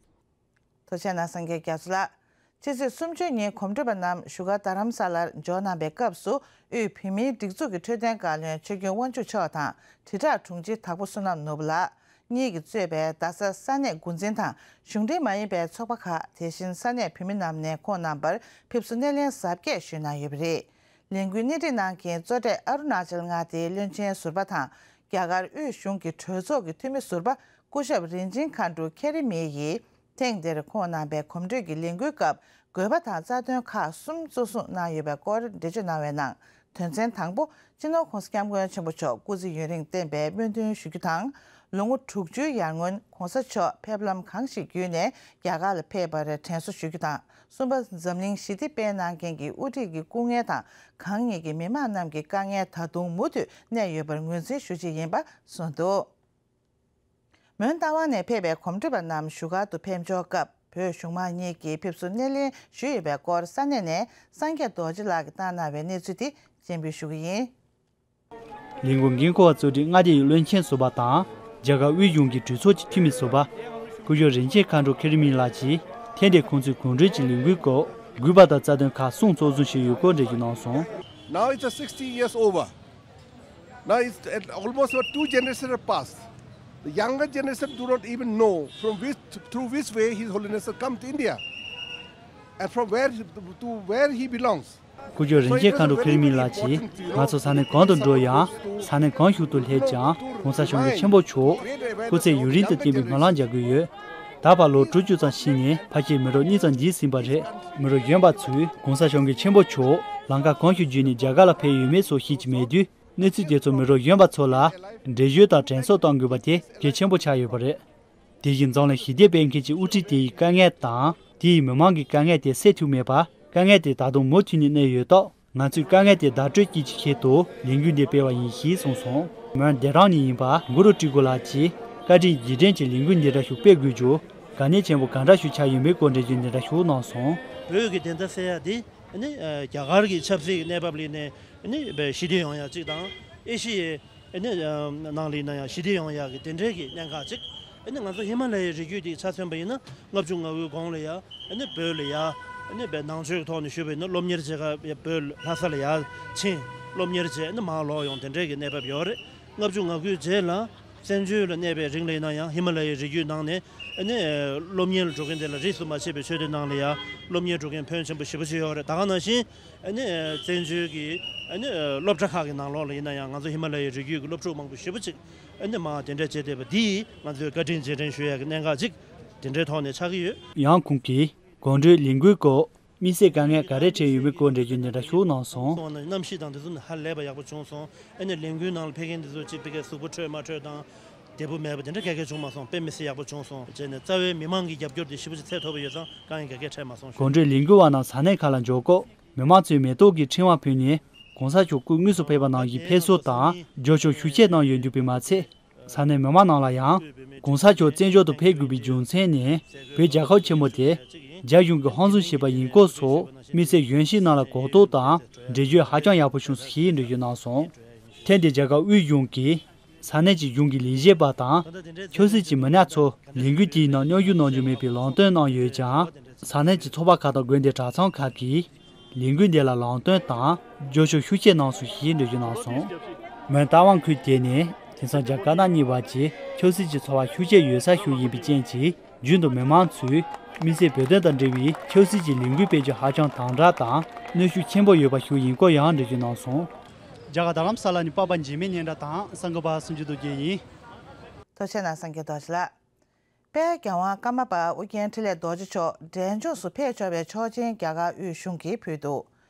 ཐུགས་རྗེ་གནང་། སངས་རྒྱས་རྒྱ་མཚོ་ལགས། ཕྱི་ཚེས་སུམ་ཅུ་ཉིན་གོམ་བགྲོད་པ་རྣམས་བཞུགས་སྒར་རྡ་རམ་ས་ལར་འབྱོར་གནང་པའི་སྐབས་སུ། དབུས་བོད་མིའི་སྒྲིག་འཛུགས་ཀྱི་འཕྲོད་བསྟེན་བཀའ་བློན་ཆོས་སྐྱོང་དབང་ཕྱུག་མཆོག་དང་། དྲིལ་བསྒྲགས་དྲུང་ཆེ་དྭགས་པོ་བསོད་ནམས་ནོར་བུ་ལགས་གཉིས་ཀྱིས་གཙོས་པའི་རྡ་ས་ས་གནས་འགོ་འཛིན་དང་། གཞུང་འབྲེལ་མ་ཡིན་པའི་ཚོགས་པ་ཁག་དེ་བཞིན་ས་གནས་བོད་མི་རྣམས་ནས་ཁོང་རྣམ་པར་ཕེབས་བསུ་སྣེ་ལེན་གཟབ་རྒྱས་ཞུས་གནང་ཡོད་པ་རེད། ལས་འགུལ་སྣེ་ཁྲིད་གནང་མཁན་གཙོ་གྲས་ཨ་རུ་ན་ཅལ་མངའ་སྡེའི་བློན་ཆེན་ཟུར་པ་དང་། རྒྱ་གར་དབུས་གཞུང་གི་གྲོས་ཚོགས་ཀྱི་འཐུས་མི་ཟུར་པ་སྐུ་ཞབས་རིན་ཆེན་མཁའ་འགྲོ་ཁེ་རི་མི་ཡིས། ཐེངས་འདིར་ཁོང་རྣམ་པའི་གོམ་བགྲོད་ཀྱི་ལས་འགུལ་སྐབས་དགོས་པ་དང་རྩ་དོན་ཁག་གསུམ་གཙོ་བཟུང་གནང་ཡོད་པའི་སྐོར་འགྲེལ་བརྗོད་གནང་བའི་ནང་། དོན་ཚན་དང་པོ། སྤྱི་ནོར་༸གོང་ས་༸སྐྱབས་མགོན་ཆེན་པོ་མཆོག་སྐུ་ཚེ་ཡུན་རིང་བརྟན་པའི་སྨོན་འདུན་ཞུ་རྒྱུ་དང་། ལོ་ངོ་དྲུག་ཅུའི་ཡར་སྔོན་༸གོང་ས་མཆོག་ཕེབས་ལམ་གང་ཞིག་བརྒྱུད་ནས་རྒྱ་གར་ལ་ཕེབས་པར་དྲན་གསོ་ཞུ་རྒྱུ་དང་། གསུམ་པ། འཛམ་གླིང་ཞི་བདེ་སྤེལ་གནང་མཁན་གྱི་དབུ་ཁྲིད་ཀྱི་སྐུ་ངལ་དང་། གང་ཉིད་ཀྱི་མི་མང་རྣམས་ཀྱི་དཀའ་ངལ་ད་དུང་མུ་མཐུད་གནས་ཡོད་པར་ངོས་འཛིན་ཞུ་ཆེད་ཡིན་པ་གསུངས་འདུག་མོན་རྟ་དབང་ནས་ཕེབས་པའི་གོམ་བགྲོད་པ་རྣམས་བཞུགས་སྒར་དུ་ཕེབས་འབྱོར་སྐབས། བོད་གཞུང་མང་གཉིས་ཀྱིས་ཕེབས་བསུ་སྣེ་ལེན་ཞུས་ཡོད་པའི་སྐོར་ས་གནས་ནས་སངས་རྒྱས་རྡོ་རྗེ་ལགས་ཀྱིས་བཏང་གནང་བའི་གནས་ཚུལ་དེ་སྤྱན་འབུལ་ཞུ་གི་ཡིན། ལས་འགུལ་འགན་འཁུར་བ་གཙོ་གྲས་མངའ་སྡེ་ཡི་བློན་ཆེན་ཟུར་པ་དང་། རྒྱ་གར་དབུས་གཞུང་གི་གྲོས་ཚོགས་ཀྱི་འཐུས་མི་ཟུར་པ། སྐུ་ཞབས་རིན་ཆེན་མཁའ་འགྲོ་ཁེ་རི་མི་ལགས་ཀྱིས། ཐེངས་འདིའི་ཁོང་ཚོའི་གོམ་བགྲོད་ཀྱི་ལས་འགུལ་སྐབས། དགོས་པ་དང་རྩ་དོན་ཁག་གསུམ་གཙོ་བཟུང་བྱས་ཡོད་སྐོར་འགྲེལ་བརྗོད་གནང་སོང་། Now it's a sixty years over. Now it's at almost about two generations have passed. The younger generation do not even know from which, through which way His Holiness has come to India and from where, to where he belongs. སྐུ་ཞབས་རིན་ཆེན་མཁའ་འགྲོ་ཁེ་རི་མི་ལགས་ཀྱིས། ང་ཚོ་ས་གནས་གང་དུ་འགྲོ་ཡང་། ས་གནས་གང་ཞིག་ཏུ་སླེབས་ཀྱང་། གོང་ས་སྐྱབས་མགོན་ཆེན་པོ་མཆོག་སྐུ་ཚེ་ཡུན་རིང་དུ་བརྟན་པའི་སྨོན་ལམ་རྒྱག་གི་ཡོད། ད་བར་ལོ་དྲུག་ཅུ་ཙམ་ཕྱིན་ནས་ཕལ་ཆེར་མི་རབས་གཉིས་ཙམ་འགྱིར་ཟིན་པ་རེད། མི་རབས་གཞོན་པ་ཚོས་གོང་ས་སྐྱབས་མགོན་ཆེན་པོ་མཆོག་ལམ་ཁ་གང་ཞིག་བརྒྱུད་ནས་རྒྱ་གར་ལ་ཕེབས་ཡོད་མེད་སོགས་ཤེས་ཀྱི་མེད་དུས། གནས་ཚུལ་དེ་ཚོ་མི་རབས་གཞོན་པ་ཚོ་ལ་འགྲེལ་བརྗོད་དང་དྲན་གསོ་གཏོང་དགོས་པ་དེ་གལ་ཆེན་པོ་ཆགས་ཡོད་པ་རེད། དེ་བཞིན་རྫོང་ལ་ཞི་བདེ་སྤེལ་མཁན་གྱི་དབུ་ཁྲིད་དེ་ཡི་དཀའ་ངལ་དང་དེ་ཡི་མི་མང་གི་དཀའ་ངལ་དེ་སེལ་ཐུབ་མེད་པར། དཀའ་ངལ་དེ་ད་དུང་མུ་མཐུད་ནས་གནས་ཡོད་སྟབས། ང་ཚོས་དཀའ་ངལ་དེ་བརྡ་སྤྲོད་ཀྱི་ཆེད་དུ་ལས་འགུལ་འདི་སྤེལ་བ་ཡིན་ཞེས་གསུངས་སོང་། མོན་བདེ་རང་ནས་ཡིན་པ་གུ་རུ་ཀྲི་གུ་ལགས་ཀྱིས་བཀའ་དྲིན་རྗེས་དྲན་གྱི་ལས་འགུལ་འདི་འདྲ་ཞིག་སྤེལ་དགོས་རྒྱུ་དགའ་གནད་ཆེན་པོ་གང་འདྲ་ཞིག་ཆགས་ཡོད་མེད་སྐོར་འགྲེལ་བརྗོད་འདི་འདྲ་ཞིག་གནང་སོང་། བོད་ཀྱི་བདེན་མཐའ་གསལ་ཡག་འདི་ནི་རྒྱ་གར་གྱི་ཆབ་སྲིད་ཀྱི་གནས་བབ་ལ་ནི་ཞི་བདེ་ཡོང་ཡག་གཅིག་དང་། ཨེ་ཤི་ཡའི་ཨ་ནི་ནང་ལ་ཡིན་ན་ཡང་ཞི་བདེ་ཡོང་ཡག་གི་དེ་འདྲའི་གི་གནད་འགག་ཅིག་ཨ་ནི་ང་ཚོ་ཧི་མ་ལ་ཡའི་རི་རྒྱུད་དེ་ཆ་མཚོན་པ་ཡིན་ན་ལྔ་བཅུ་ང་དགུའི་གོང་ལ་ཡ་ཨ་ནི་བོད་ལ་ཡ་ཨ་ནི་བོད་ནང་ཆོས་ཀྱི་ཐོག་ནས་ཞུས་པ་ཡིན་ན་སློབ་གཉེར་བྱེད་ག་བོད་ལྷ་ས་ལ་ཡ་ཕྱིན་སློབ་གཉེར་བྱས་ཨ་ནི་མར་ལོག་ཡོང་དེ་འདྲའི་གི་གནས་བབ་ཡོད་རེད། ལྔ་བཅུ་ང་དགུའི་རྗེས་ལ་བཙན་བྱོལ་ལ་གནས་པའི་རིང་ལ་ཡིན་ན་ཡང་ཧི་མ་ལ་ཡའི་རི་རྒྱུད་ནང་ནས་ཨ་ནི་སློབ་གཉེར་ལ་འགྲོ་མཁན་དེ་ལ་རིས་སུ་མ་ཆད་པའི་ཆོས་སྡེ་ནང་ལ་ཡ་སློབ་གཉེར་འགྲོ་མཁན་ཕོན་ཆེན་པོ་ཞེ་པོ་ཅིག་ཡོད་རེད། ད་ག་ནང་བཞིན། ཨ་ནི་བཙན་བྱོལ་གྱི་ཨ་ནི་སློབ་གྲྭ་ཁག་གི་ནང་ལོགས་ལ་ཡིན་ན་ཡང་ང་ཚོ་ཧི་མ་ལ་ཡའི་རི་རྒྱུད་ཀྱི་སློབ་ཕྲུག་མང་པོ་ཞེ་པོ་ཅིག་ཨ་ནི་མར་གདན་འདྲེན་བྱས་བསྡད་པ་འདིས་ང་ཚོས་བཀའ་དྲིན་རྗེས་དྲན་ཞུ་ཡག་གི་གནད་འགག་ཅིག་དེ་འདྲའི་ཐོག་ནས་ཆགས་ཀྱི་ཡོད། ཡང་ཁོང་གིས་གོམ་བགྲོད་ལས་འགུལ་སྐོར་དམིགས་བསལ་དཀའ་ངལ་ག་རེ་འཕྲད་ཡོད་མེད་སྐོར་འགྲེལ་བརྗོད་འདི་འདྲ་ཞིག་གནང་སོང་། སོང་ན་གནམ་གཤིས་དང་དེ་ཚོ་ནི་ཧ་ལས་པ་ཡག་པོ་བྱུང་སོང་། ཨ་ནི་ལས་འགུལ་ནང་ལ་ཕེབས་མཁན་དེ་ཚོ་གཅིག་ཕ་གིའི་གཟུགས་པོ་འཕྲོད་མ་འཕྲོད་དང་། བདེ་པོ་མེད་པ་དེ་འདྲ་ག་གེ་བྱུང་མ་སོང་། དཔེ་མི་སྲིད་ཡག་པོ་བྱུང་སོང་བྱས་ནས་རྩ་བའི་མི་མང་གི་རྒྱབ་སྐྱོར་དེ་ཞེ་པོ་ཅིག་ཚད་མཐོ་པོ་ཡོད་ཙང་དཀའ་ངལ་ག་གེ་འཕྲད་མ་སོང་ཞུ། གོམ་བགྲོད་ལས་འགུལ་བ་རྣམས་ས་གནས་ཁག་ལ་འབྱོར་སྐབས་མི་མང་ཚོས་མེ་ཏོག་གི་ཕྲེང་བ་ཕུལ་ནས་གོང་ས་མཆོག་སྐུ་དངོས་སུ་ཕེབས་པ་ནང་བཞིན་ཕེབས་བསུ་དང་རྒྱབ་སྐྱོར་ཤུགས་ཆེ་གནང་ཡོད་འདུག་པས་མ་ཚད། ས་གནས་མི་མང་རྣམས་ལ་ཡང་གོང་ས་མཆོག་བཙན་བྱོལ་དུ་ཕེབས་དགོས་པའི་རྒྱུ་མཚན་ནི་བོད་རྒྱལ་ཁབ་ཆེན་མོ་དེ་རྒྱ་གཞུང་གིས་ཧམ་བཟུང་བྱས་པ་ཡིན་སྐོར་སོགས་དམིགས་བསལ་གཞོན་སྐྱེས་རྣམས་ལ་གོ་རྟོགས་དང་འགྲེལ་བརྗོད་ཧ་ཅང་ཡག་པོ་བྱུང་སོང་ཞེས་འགྲེལ་བརྗོད་གནང་སོང་། ཐེངས་འདིར་རྒྱ་གར་དབུས་གཞུང་གིས། ས་གནས་ཀྱི་གཞུང་གི་ལས་བྱེད་པ་དང་ཆབ་སྲིད་ཀྱི་མི་སྣ་ཚོ་ལས་འགུལ་དེའི་ནང་མཉམ་ཞུགས་གནང་རྒྱུ་མེད་པའི་ལམ་སྟོན་གནང་ཡོད་ཀྱང་། ས་གནས་ཀྱི་ཚོགས་པ་ཁག་དང་དགོན་སྡེ་གྲྭ་ཚང་ཁག་གིས་ལས་འགུལ་འདི་ལ་ལམ་སྟོན་དང་རྒྱབ་སྐྱོར་ཤུགས་ཆེ་གནང་སོང་ཞེས་འགྲེལ་བརྗོད་གནང་སོང་། མོན་རྟ་དབང་ཁུལ་དེ་ནི་དེང་སང་རྒྱ་དཀར་ནག་གཉིས་བར་གྱི་ཆབ་སྲིད་ཀྱི་ཚོར་བ་ཤུགས་ཆེ་ཡོད་ས་ཞིག་ཡིན་པའི་རྐྱེན་གྱིས། རྒྱུན་དུ་མི་མང་ཚོས་དམིགས་བསལ་བོད་དོན་དང་འབྲེལ་བའི་ཆབ་སྲིད་ཀྱི་ལས་འགུལ་སྤེལ་རྒྱུ་ཧ་ཅང་དམ་དྲག་དང་གནོན་ཤུགས་ཆེན་པོ་ཡོད་པ་ཞིག་ཡིན་སྐོར་ཡང་འགྲེལ་བརྗོད་གནང་སོང་། རྒྱ་གར་རྡ་རམ་ས་ལ་ནས་པ་པ་འཇིགས་མེད་སྙན་གྲགས་དང་སངས་རྒྱས་པ་སུམ་ཅུ་རྡོ་རྗེ་ཡིན། ཐུགས་རྗེ་གནང་། སངས་རྒྱས་རྡོ་རྗེ་ལགས། དཔལ་རྒྱལ་དབང་ཀརྨ་པ་ཨུ་རྒྱན་འཕྲིན་ལས་རྡོ་རྗེ་མཆོག་འབྲས་ལྗོངས་སུ་ཕེབས་ཆོག་པའི་ཆོག་མཆན་རྒྱ་གར་དབུས་གཞུང་གིས་ཕུལ་འདུག་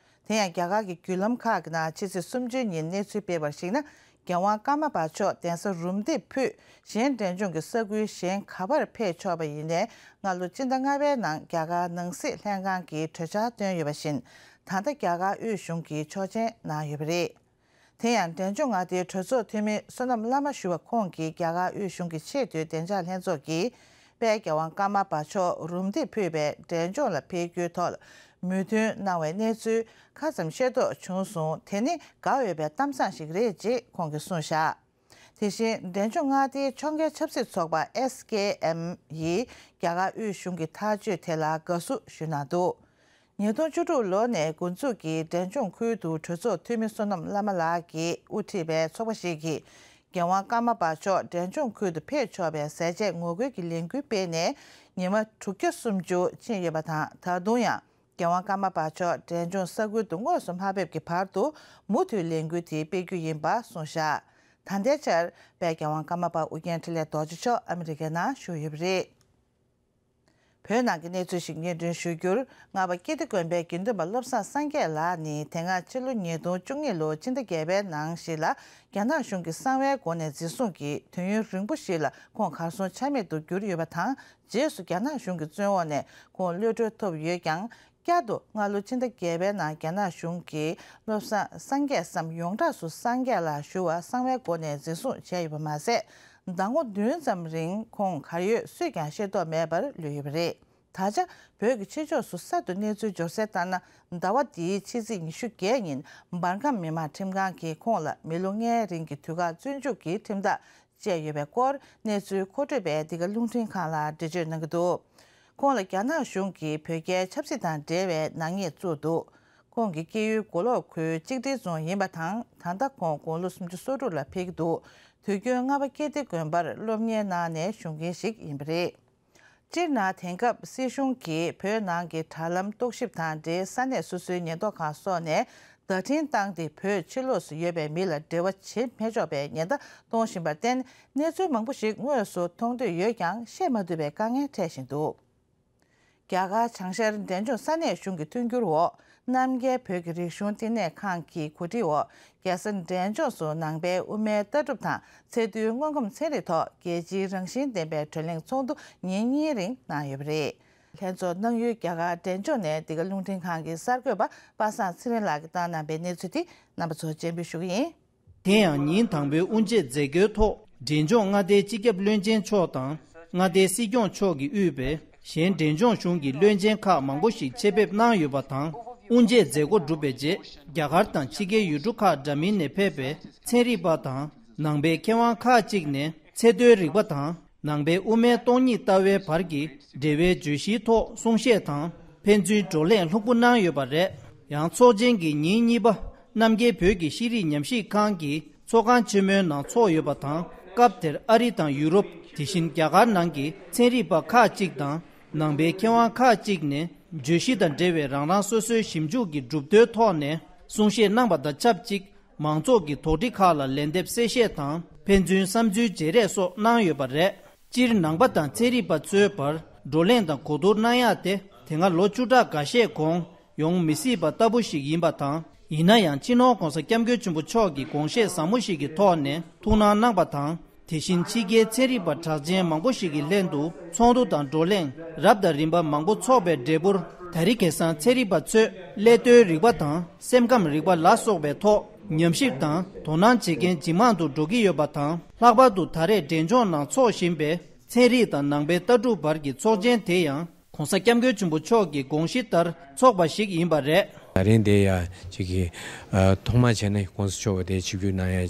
དེ་ཡང་རྒྱ་གར་གྱི་བརྒྱུད་ལམ་ཁག་གི་ནང་ཕྱི་ཚེས་སུམ་ཅུ་ཉིན་གནས་ཚུལ་སྤེལ་བར་གཞིགས་ན། རྒྱལ་དབང་ཀརྨ་པ་མཆོག་གདན་ས་རུམ་བཏེག་ཕུད་གཞན་འབྲས་ལྗོངས་ཀྱི་ས་ཁུལ་གཞན་ག་པར་ཕེབས་ཆོག་པ་ཡིན་ནའི་སྔ་ལོ་སྤྱི་ཟླ་ལྔ་པའི་ནང་རྒྱ་གར་ནང་སྲིད་ལྷན་ཁང་གིས་གྲོས་འཆར་བཏོན་ཡོད་པ་བཞིན། ད་ལྟ་རྒྱ་གར་དབུས་གཞུང་གིས་ཆོག་མཆན་གནང་ཡོད་པ་རེད། དེ་ཡང་འབྲས་ལྗོངས་མངའ་སྡེའི་གྲོས་ཚོགས་འཐུས་མི་བསོད་ནམས་བླ་མ་ཞུ་བ་ཁོང་གིས་རྒྱ་གར་དབུས་གཞུང་གི་ཆེས་མཐོའི་བདེ་འཇགས་ལྷན་ཚོགས་ཀྱིས་དཔལ་རྒྱལ་དབང་ཀརྨ་པ་མཆོག་རུམ་བཏེག་ཕུད་པའི་འབྲས་ལྗོངས་ལ་ཕེབས་རྒྱུའི་ཐོག་ལ་མོས་མཐུན་གནང་བའི་གནས་ཚུལ་ཁ་ཙམ་ཤེས་རྟོགས་བྱུང་སོང་། དེ་ནི་དགའ་འོས་པའི་གཏམ་བཟང་ཞིག་རེད་ཅེས་ཁོང་གིས་གསུངས་བཞག་དེ་བཞིན་འབྲས་ལྗོངས་མངའ་སྡེའི་ཕྱོགས་འགལ་ཆབ་སྲིད་ཚོགས་པ་ཨེས་ཀེ་ཨེམ་ཡིས་རྒྱ་གར་དབུས་གཞུང་གི་ཐག་གཅོད་དེ་ལ་དགའ་བསུ་ཞུས་གནང་འདུག་ཉིས་སྟོང་བཅུ་དྲུག་ལོ་ནས་འགོ་འཛུགས་ཀྱིས་འབྲས་ལྗོངས་ཁུལ་དུ་གྲོས་ཚོགས་འཐུས་མི་བསོད་ནམས་བླ་མ་ལགས་ཀྱིས་དབུ་ཁྲིད་པའི་ཚོགས་པ་ཞིག་གིས་རྒྱལ་དབང་ཀརྨ་པ་མཆོག་འབྲས་ལྗོངས་ཁུལ་དུ་ཕེབས་ཆོག་པའི་ཟས་བཅད་ངོ་རྒོལ་གྱི་ལས་འགུལ་སྤེལ་ནས་ཉི་མ་དྲུག་བརྒྱ་སུམ་ཅུ་ཕྱིན་ཡོད་པ་དང་། ད་དུང་ཡང་རྒྱལ་དབང་ཀརྨ་པ་མཆོག་འབྲས་ལྗོངས་ས་ཁུལ་དུ་དངོས་སུ་མ་ཕེབས་ཀྱི་བར་དུ་མུ་མཐུད་ལས་འགུལ་དེ་སྤེལ་རྒྱུ་ཡིན་པ་གསུངས་བཞག་ད་ལྟའི་ཆར་དཔལ་རྒྱལ་དབང་ཀརྨ་པ་ཨུ་རྒྱན་འཕྲིན་ལས་རྡོ་རྗེ་མཆོག་ཨ་མི་རི་ཀའི་ནང་བཞུགས་ཡོད་པ་རེད། བོད་ནང་གི་གནས་ཚུལ་ཞིག་སྙན་སྒྲོན་ཞུ་རྒྱུར། རྔ་པ་ཀིརྟི་དགོན་པའི་དགེ་འདུན་པ་བློ་བཟང་སངས་རྒྱས་ལགས་ནི་དེ་སྔ་ཕྱི་ལོ་ཉིས་སྟོང་བཅུ་གཉིས་ལོར་ཕྱི་ཟླ་བརྒྱད་པའི་ནང་ཞིག་ལ་རྒྱ་ནག་གཞུང་གིས་གསང་བའི་སྒོ་ནས་འཛིན་བཟུང་གིས་དུས་ཡུན་རིང་པོ་ཞིག་ལ་ཁོང་གར་སོང་ཆ་མེད་དུ་གྱུར་ཡོད་པ་དང་། རྗེས་སུ་རྒྱ་ནག་གཞུང་གི་བཙོན་འོག་ནས་ཁོང་གློད་གྲོལ་ཐོབ་ཡོད་ཀྱང་། བསྐྱར་དུ་སྔ་ལོ་ཕྱི་ཟླ་བརྒྱད་པའི་ནང་རྒྱ་ནག་གཞུང་གིས་བློ་བཟང་སངས་རྒྱས་སམ་ཡོངས་གྲགས་སུ་སངས་རྒྱས་ལགས་ཞུ་བ་གསང་བའི་སྒོ་ནས་འཛིན་བཟུང་བྱས་ཡོད་པ་མ་ཟད། ཟླ་ངོ་བདུན་ཙམ་རིང་ཁོང་གར་ཡོད་སུས་ཀྱང་ཤེས་རྟོགས་མེད་པར་ལུས་ཡོད་པ་རེད། ད་ཆ་བོད་ཀྱི་ཕྱི་ཕྱོགས་སུ་གསར་དུ་གནས་ཚུལ་འབྱོར་གསལ་ལྟར་ན། ཟླ་བ་འདིའི་ཕྱི་ཚེས་ཉི་ཤུ་བརྒྱད་ཉིན་འབར་ཁམས་མི་དམངས་ཁྲིམས་ཁང་གིས་ཁོང་ལ་མི་ལོ་ལྔའི་རིང་གི་དུས་བཀག་བཙོན་འཇུག་གི་ཁྲིམས་ཐག་བཅད་ཡོད་པའི་སྐོར་གནས་ཚུལ་མཁོ་སྤྲོད་པས་འདི་ག་རླུང་འཕྲིན་ཁང་ལ་འགྲེལ་བརྗོད་གནང་གི་འདུག་ཁོང་ལ་རྒྱ་ནག་གཞུང་གིས་བོད་རྒྱའི་ཆབ་སྲིད་དང་འབྲེལ་བའི་ནག་ཉེས་བཙུགས་འདུག་ཁོང་གི་སྐྱེས་ཡུལ་མགོ་ལོག་ཁུལ་གཅིག་སྒྲིལ་རྫོང་ཡིན་པ་དང་། ད་ལྟ་ཁོང་དགུང་ལོ་སུམ་ཅུ་སོ་དྲུག་ལ་ཕེབས་ཀྱི་འདུག་དུས་རྒྱུན་རྔ་པ་ཀིརྟི་དགོན་པར་སློབ་གཉེར་གནང་ནས་བཞུགས་མཁན་ཞིག་ཡིན་པ་རེད། སྤྱིར་ན་དེང་སྐབས་སྲིད་གཞུང་གིས་བོད་ནང་གི་དྲ་ལམ་རྟོག་ཞིབ་དང་འབྲེལ་ས་གནས་སོ་སོའི་ཉེན་རྟོག་ཁང་སོགས་ནས་བརྡ་འཕྲིན་བཏང་སྟེ་བོད་ཕྱི་ལོགས་སུ་ཡོད་པའི་མི་ལ་འབྲེལ་བ་བྱེད་མི་ཆོག་པའི་ཉེན་བརྡ་གཏོང་བཞིན་པར་བརྟེན། གནས་ཚུལ་མང་པོ་ཞིག་དངོས་སུ་མཐོང་འདོད་ཡོད་ཀྱང་བཤད་མ་ཐུབ་པའི་དཀའ་ངལ་འཕྲད་བཞིན་འདུག་རྒྱ་གར་བྱང་ཤར་འབྲས་ལྗོངས་ས་གནས་གཞུང་གི་མཐུན་འགྱུར་འོག་རྣམ་རྒྱལ་བོད་ཀྱི་རིག་གཞུང་བསྟི་གནས་ཁང་གི་གོ་སྒྲིག་འོག་རྒྱལ་ས་འབྲས་ལྗོངས་སུ་ནང་པའི་དབུ་མའི་ལྟ་གྲུབ་དང་ཚད་རྡུལ་དངོས་ཁམས་ཚན་རིག་ཐོག་རྒྱལ་སྤྱིའི་རང་བཞིན་ལྡན་པའི་བགྲོ་གླེང་ཚོགས་འདུ་ཉིན་གཉིས་རིང་གནང་ཡོད་པ་རེད། ལྷན་ཚོགས་གནང་ཡུལ་རྒྱ་གར་འབྲས་ལྗོངས་ནས་འདི་ག་རླུང་འཕྲིན་ཁང་གི་གསར་འགོད་པ་པ་སངས་ཚེ་རིང་ལགས་ཀྱིས་བཏང་གནང་པའི་གནས་ཚུལ་དེ་རྣམ་པ་ཚོར་སྤྱན་འབུལ་ཞུ་གི་ཡིན། དེ་ཡང་ཉིན་དང་པོའི་དབུ་འབྱེད་མཛད་སྒོའི་ཐོག་འབྲས་ལྗོངས་མངའ་སྡེའི་སྤྱི་ཁྱབ་བློན་ཆེན་མཆོག་དང་མངའ་སྡེའི་སྲིད་སྐྱོང་མཆོག་གིས་དབུས་པའི་གཞན་འབྲས་ལྗོངས་གཞུང་གི་བློན་ཆེན་ཁག་མང་པོ་ཞིག་ཆེད་ཕེབས་གནང་ཡོད་པ་དང་། དབུ་འབྱེད་མཛད་སྒོ་གྲུབ་པའི་རྗེས་རྒྱ་གར་དང་ཕྱི་རྒྱལ་ཡུལ་གྲུ་ཁག་འདྲ་མིན་ནས་ཕེབས་པའི་ཚན་རིག་པ་དང་ནང་པའི་མཁས་དབང་ཁག་ཅིག་ནས་ཚད་མཐོའི་རིག་པ་དང་། ནང་པའི་དབུ་མའི་སྟོང་ཉིད་ལྟ་བའི་བར་གྱི་འབྲེལ་བའི་བརྗོད་གཞིའི་ཐོག་གསུང་བཤད་དང་ཕན་ཚུན་བགྲོ་གླེང་ལྷུག་པོ་གནང་ཡོད་པ་རེད། ཡང་ཚོགས་ཆེན་གྱི་ཉིན་གཉིས་པ་རྣམ་རྒྱལ་བོད་ཀྱི་ཤེས་རིག་ཉམས་ཞིབ་ཁང་གི་ཚོགས་ཁང་ཆེན་མོའི་ནང་ཚོགས་ཡོད་པ་དང་། སྐབས་དེར་ཨ་རི་དང་ཡུ་རོབ། དེ་བཞིན་རྒྱ་གར་ནང་གི་ཚན་རིག་པ་ཁག་ཅིག་དང་ནང་པའི་མཁས་དབང་ཁག་ཅིག་ནས་བརྗོད་གཞི་དང་འབྲེལ་བའི་རང་རང་སོ་སོའི་ཞིབ་འཇུག་གི་གྲུབ་དོན་ཐོག་ནས་གསུང་བཤད་གནང་པ་དང་ཆབས་ཅིག་མང་ཚོགས་ཀྱི་དོགས་འདྲི་ཁག་ལ་ལན་འདེབས་གསལ་བཤད་དང་ཕན་ཚུན་བསམ་ཚུལ་བརྗེ་རེས་སོགས་གནང་ཡོད་པ་རེད། སྤྱིར་ནང་པ་དང་ཚན་རིག་པ་ཚོའི་བར་བགྲོ་གླེང་དང་གོ་བསྡུར་གནང་ཡག་དེ་དེ་སྔ་ལོ་བཅུ་ཕྲག་འགའ་ཤས་གོང་ཡོང་མི་སྲིད་པ་ལྟ་བུ་ཞིག་ཡིན་པ་དང་། ཡིན་ན་ཡང་སྤྱི་ནོར་༧གོང་ས་༧སྐྱབས་མགོན་ཆེན་པོ་མཆོག་གིས་དགོངས་བཞེས་ཟབ་མོ་ཞིག་གི་ཐོག་ནས་ཐུགས་སྣང་གནང་པ་དང་། དེ་བཞིན་ཕྱི་རྒྱལ་ཚན་རིག་པ་གྲགས་ཅན་མང་པོ་ཞིག་གི་ལྷན་དུ་ཚོགས་འདུ་དང་བགྲོ་གླེང་རབ་དང་རིམ་པ་མང་པོ་འཚོགས་པའི་འབྲས་བུར། ད་རེས་ཁ་སང་ཚན་རིག་པ་ཚོས་ཀླད་རྡོལ་རིག་པ་དང་སེམས་ཁམས་རིག་པ་ལ་སོགས་པའི་ཐོག་ཉམས་ཞིབ་དང་དོ་སྣང་བྱེད་མཁན་ཇེ་མང་དུ་འགྲོ་གི་ཡོད་པ་དང་། ལྷག་པར་དུ་ད་རེས་འབྲས་ལྗོངས་ནང་འཚོགས་བཞིན་པའི་ཚན་རིག་དང་ནང་པའི་ལྟ་གྲུབ་བར་གྱི་ཚོགས་ཆེན་དེ་ཡང་༧གོང་ས་༧སྐྱབས་མགོན་ཆེན་པོ་མཆོག་གི་དགོངས་གཞི་ལྟར་འཚོགས་པ་ཞིག་ཡིན་པ་རེད། ད་རིང་དེ་ཡ་ཅིག་གི་ཨ་ཐོག་མ་བྱས་ན་༧གོང་ས་མཆོག་དེ་ཆིབས་བསྒྱུར་གནང་ཡ་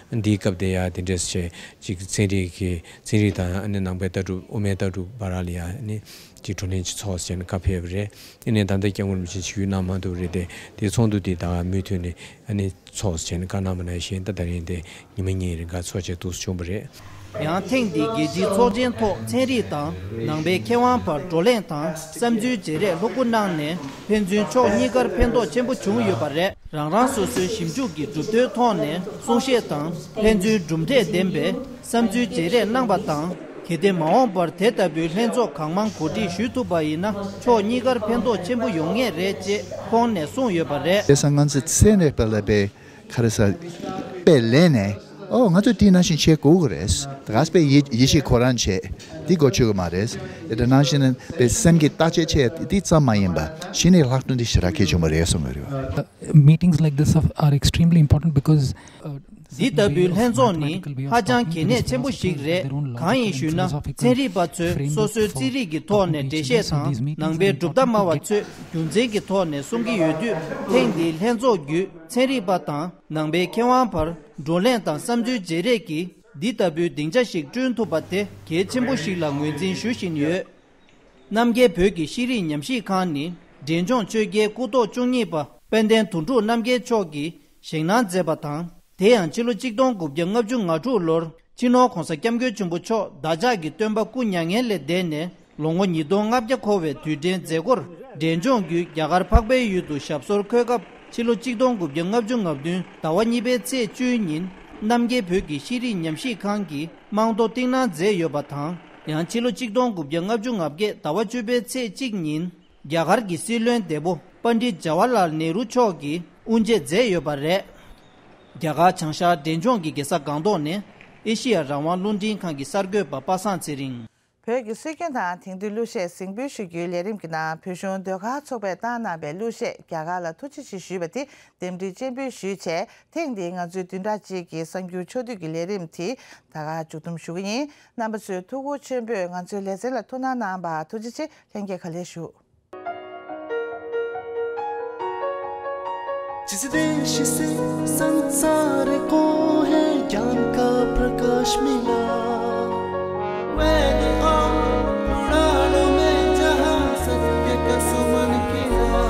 བྱས། འདིའི་སྐབས་དེ་ཡ་དེ་འདྲས་བྱས་ཅིག་ཚན་རིག་གི་ཚན་རིག་དང་ཨ་ནི་ནང་པའི་ལྟ་གྲུབ་དབུ་མའི་ལྟ་གྲུབ་བར་ལ་ཡ་ཨ་ནི་ཅིག་བགྲོ་གླེང་ཅིག་ཚོགས་བྱས་ནས་བཀའ་ཕེབས་པ་རེད། ཨ་ནི་ད་ལྟ་སྐྱབས་མགོན་རིན་པོ་ཆེ་ཆིབས་བསྒྱུར་གནང་མ་ཐུབ་རེད་དེ། དེ་ཚོགས་འདུ་དེ་ད་མུ་མཐུད་ནས་ཨ་ནི་ཚོགས་བྱས་ནས་བཀའ་གནང་བ་ནང་བཞིན་ད་ད་རིང་དེ་ཉི་མ་གཉིས་རིང་ག་ཚོགས་བྱས་འདུག་སེ་བྱུང་བ་རེད། ཡང་ཐེངས་འདིའི་རྒྱལ་སྤྱིའི་ཚོགས་ཆེན་ཐོག་ཚན་རིག་དང་ནང་པའི་མཁས་དབང་བར་བགྲོ་གླེང་དང་བསམ་ཚུལ་བརྗེ་རེས་ལྷུག་པོ་གནང་ནས་ཕན་ཚུན་ཕྱོགས་གཉིས་ཀར་ཕན་ཐོགས་ཆེན་པོ་བྱུང་ཡོད་པ་རེད། རང་རང་སོ་སོའི་ཞིབ་འཇུག་གི་གྲུབ་དོན་ཐོག་ནས་གསུང་བཤད་དང་ཕན་ཚུན་གྲུབ་འབྲས་ལྡན་པའི་བསམ་ཚུལ་བརྗེ་རེས་གནང་པ་དང་། གལ་ཏེ་མ་འོངས་པར་དེ་ལྟ་བུའི་ལྷན་ཚོགས་གང་མང་གོ་སྒྲིག་ཞུ་ཐུབ་པ་ཡིན་ན་ཕྱོགས་གཉིས་ཀར་ཕན་ཐོགས་ཆེན་པོ་ཡོང་ངེས་རེད་ཅེས་ཁོང་ནས་གསུངས་ཡོད་པ་རེད། དེ་སང་ང་ཚོ་ཚན་རིག་པ་ལ་དཔེ་ག་རེ་ཟ་དཔེ་ལེན་ནས་ཨོ་ང་ཚོ་དེ་ནང་བཞིན་བྱེད་དགོས་ཀྱི་རེད། ད་ག་ས་དཔེ་ཡིད་ཡིད་ཆེས་ཁོ་རང་བྱེད་དེ་གོ་ཆོད་ཀྱི་མ་རེད། དེ་ནང་བཞིན་དཔེ་སེམས་ཀྱི་བརྟག་དཔྱད་བྱེད་དེ་ཙམ་མ་ཡིན་པ་གཞི་ནས་ལྷག་དོན་དེ་ཞེ་དྲག་གལ་ཆེན་པོ་རེད་གསུངས་ཡོད་རེད། Meetings like this are extremely important because འདི་ལྟ་བུའི་ལྷན་ཚོགས་ནི་ཧ་ཅང་གལ་གནད་ཆེན་པོ་ཞིག་རེད། གང་ཡིན་ཞུས་ན་ཚན་རིག་པ་ཚོས་སོ་སོའི་རྩིས་རིག་གི་ཐོག་ནས་འགྲེལ་བཤད་དང་ནང་པའི་གྲུབ་མཐའ་སྨྲ་བ་ཚོས་རྒྱུ་མཚན་གྱི་ཐོག་ནས་གསུང་གི་ཡོད་དུས། ཐེངས་འདིའི་ལྷན་ཚོགས་བརྒྱུད་ཚན་རིག་པ་དང་ནང་པའི་མཁས་དབང་བར་བགྲོ་གླེང་དང་བསམ་ཚུལ་བརྗེ་རེས་ཀྱིས་འདི་ལྟ་བུའི་སྡིངས་ཆ་ཞིག་བསྐྲུན་ཐུབ་པ་དེ་གལ་ཆེན་པོ་ཞིག་ལ་ངོས་འཛིན་ཞུ་བཞིན་ཡོད། རྣམ་རྒྱལ་བོད་ཀྱི་ཤེས་རིག་ཉམས་ཞིབ་ཁང་ནི་འབྲས་ལྗོངས་ཆོས་རྒྱལ་སྐུ་ཐོག་བཅུ་གཉིས་པ་དཔལ་ལྡན་དོན་གྲུབ་རྣམ་རྒྱལ་མཆོག་གིས་བཞེངས་གནང་མཛད་པ་དང་། དེ་ཡང་ཕྱི་ལོ་གཅིག་སྟོང་དགུ་བརྒྱ་ལྔ་བཅུ་ང་དྲུག་ལོར་སྤྱི་ནོར་༧གོང་ས་༧སྐྱབས་མགོན་ཆེན་པོ་མཆོག་བདག་ཅག་གི་སྟོན་པ་སྐུ་མྱ་ངན་ལས་འདས་ནས་ལོ་ངོ་ཉིས་སྟོང་ལྔ་བརྒྱ་འཁོར་བའི་དུས་དྲན་མཛད་སྒོར་འབྲས་ལྗོངས་བརྒྱུད་རྒྱ་གར་འཕགས་པའི་ཡུལ་དུ་ཞབས་སོར་འཁོད་སྐབས། ཕྱི་ལོ་གཅིག་སྟོང་དགུ་བརྒྱ་ལྔ་བཅུ་ང་བདུན་ཟླ་བ་གཉིས་པའི་ཚེས་བཅུའི་ཉིན་རྣམ་རྒྱལ་བོད་ཀྱི་ཤེས་རིག་ཉམས་ཞིབ་ཁང་གིས་རྨང་རྡོ་བཏིང་གནང་མཛད་ཡོད་པ་དང་། ཡང་ཕྱི་ལོ་གཅིག་སྟོང་དགུ་བརྒྱ་ལྔ་བཅུ་ང་བརྒྱད་ཟླ་བ་བཅུ་པའི་ཚེས་གཅིག་ཉིན་རྒྱ་གར་གྱི་སྲིད་བློན་འདས་པོ་པཎྜི་ཏ་ཇ་ཝ་ཧར་ལཱལ་ནེ་རུ་མཆོག་གིས་དབུ་འབྱེད་མཛད་ཡོད་པ་རེད། རྒྱ་གར་བྱང་ཤར་འབྲས་ལྗོངས་ཀྱི་རྒྱལ་ས་སྒང་ཏོག་ནས་ཨེ་ཤེ་ཡ་རང་དབང་རླུང་འཕྲིན་ཁང་གི་གསར་འགོད་པ་པ་སངས་ཚེ་རིང་། བོད་ཀྱི་སྲོལ་རྒྱུན་དང་དེང་དུས་གླུ་གཞས་གཟིགས་འབུལ་ཞུ་རྒྱུའི་ལས་རིམ་གྱི་ནང་བོད་གཞུང་ཟློས་གར་ཚོགས་པས་བཏང་གནང་བའི་གླུ་གཞས་རྒྱ་གར་ལ་ཐུགས་རྗེ་ཆེ་ཞུས་པ་དེ་རྟེན་འབྲེལ་སྤྱན་འབུལ་ཞུས་བྱས། ཐེངས་འདིའི་ང་ཚོའི་བདུན་ཕྲག་གཅིག་གི་གསར་འགྱུར་ཕྱོགས་བསྡུས་ཀྱི་ལས་རིམ་དེ་ད་ག་མཇུག་བསྡོམས་ཞུ་གི་ཡིན། རྣམ་པ་ཚོས་ཐུགས་ཁུར་ཆེན་པོས་ང་ཚོའི་ལེ་ཚན་ལ་ཐུགས་སྣང་གནང་བར་ཐུགས་རྗེ་ཆེ། ལྷན་རྒྱས་ག་ལེར་ཞུ། जिस देश से संसार को है ज्ञान का प्रकाश मिला, वैदिक और पुराणों में जहाँ सत्य का सुमन खिला।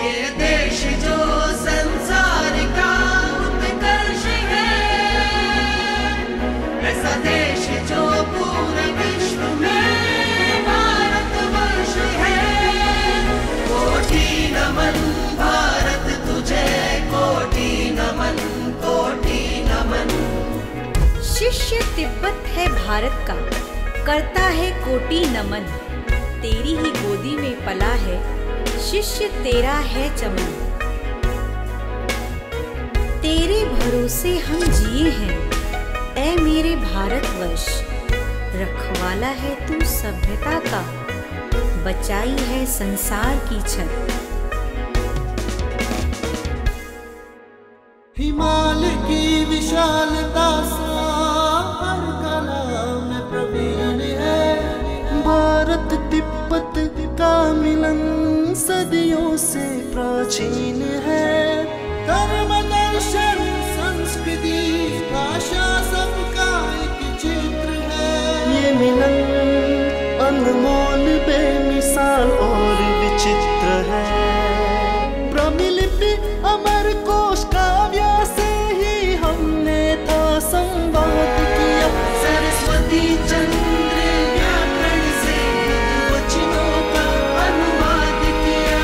ये देश जो संसार का उत्कर्ष है, ऐसा देश जो पूरे विश्व में भारतवर्ष है। कोटि नमन भारत तुझे, कोटि नमन, कोटि नमन। शिष्य तिब्बत है भारत का, करता है कोटि नमन। तेरी ही गोदी में पला है, शिष्य तेरा है चमन। तेरे भरोसे हम जिए हैं, ऐ मेरे भारतवर्ष। रखवाला है तू सभ्यता का, बचाई है संसार की छत। हिमालय की विशालता सा हर कला में प्रवीण है। भारत तिब्बत का मिलन सदियों से प्राचीन है। धर्म दर्शन संस्कृति भाषा सबका एक चित्र है। ये मिलन अनमोल बेमिसाल और विचित्र है। ब्राह्मी लिपि अमर कोश काव्य से ही हमने था संवाद किया। सरस्वती चंद्र व्याकरण से वचनों का अनुवाद किया।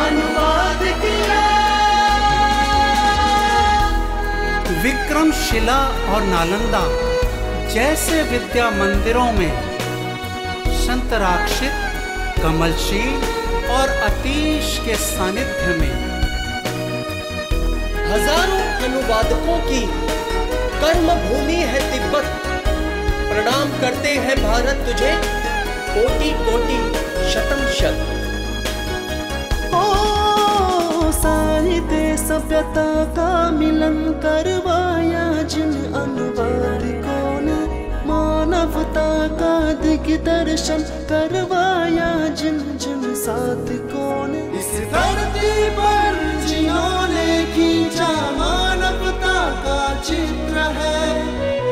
अनुवाद किया। विक्रमशिला और नालंदा जैसे विद्या मंदिरों में शंतराक्षित, कमलशील और अतीश के सानिध्य में हजारों अनुवादकों की कर्म भूमि है तिब्बत। प्रणाम करते हैं भारत तुझे कोटि कोटि शतम शत। ओ साहित्य सभ्यता का मिलन करवाया जिन अनुवादकों ने, मानवता का दिग्दर्शन करवाया जिन जिन साधकों ने। इस धरती पर जिन्होंने खींचा मानवता का चित्र है,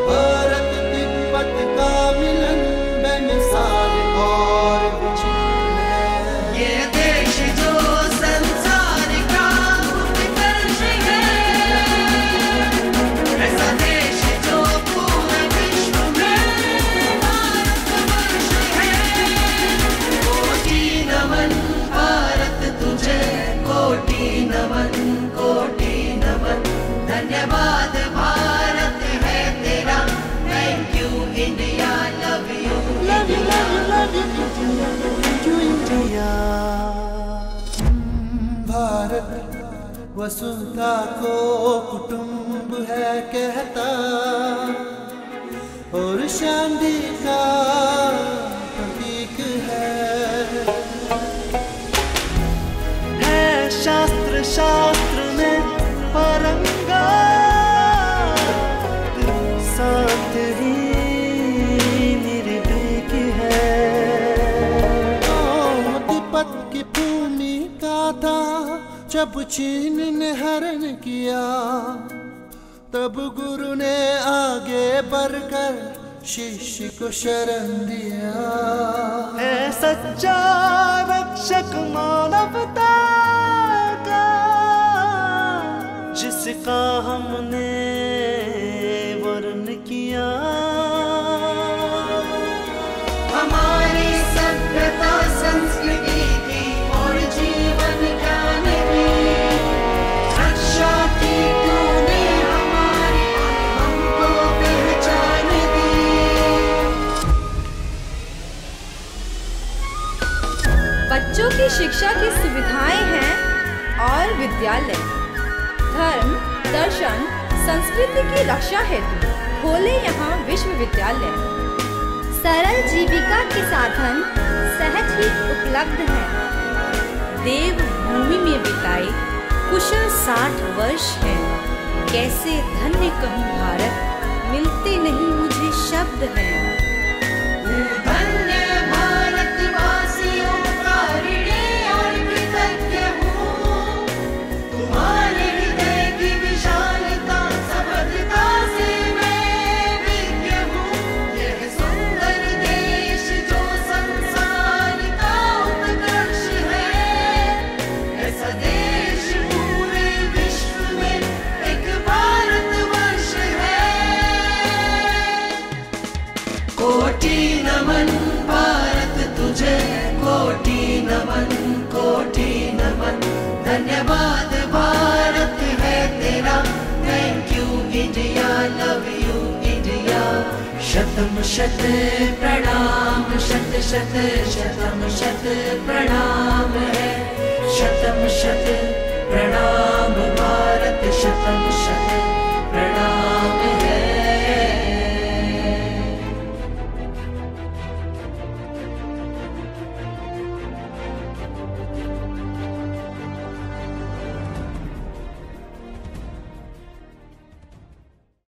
भारत तिब्बत का मिलन बेमिसाल और विचित्र है। ये देश जो संसार का उत्कर्ष है, ऐसा देश जो पूरे विश्व में भारतवर्ष है। कोटि नमन भारत तुझे, कोटि नमन, कोटि नमन। धन्यवाद भारत है तेरा, thank you India, love you, love you, love you, love you, India, thank you India। Bharat वसुधा को कुटुंब है कहता और शांति का प्रतीक है। है शास्त्र शास्त्र में पारंगत, साथ ही निर्भीक है। ओ, तिब्बत की भूमि का था जब चीन ने हरण किया, तब गुरु ने आगे बढ़कर शिष्य को शरण दिया। है सच्चा रक्षक मानवता का, जिसका हमने वरण किया। हमारी सभ्यता संस्कृति की और जीवन ज्ञान की रक्षा की तूने हमारी, हमको पहचान दी। बच्चों की शिक्षा की सुविधाएं हैं और विद्यालय। धर्म, दर्शन, संस्कृति की रक्षा हेतु खोले यहाँ विश्वविद्यालय। सरल जीविका के साधन सहज ही उपलब्ध हैं। देवभूमि में बिताए कुशल साठ वर्ष हैं। कैसे धन्य कहूँ भारत, मिलते नहीं मुझे शब्द हैं। धन्य भारतवासियों का ऋणी और कृतज्ञ हूँ। तुम्हारे हृदय की विशालता, समर्थता से मैं विज्ञ हूँ। यह सुंदर देश जो संसार का उत्कर्ष है, ऐसा देश पूरे विश्व में एक भारतवर्ष है। कोटि नमन भारत तुझे, कोटि नमन, कोटि नमन। धन्यवाद भारत है तेरा, thank you India, love you India। शतम् शतम् प्रणाम, शत शत शतम् शत प्रणाम है। शतम् शत प्रणाम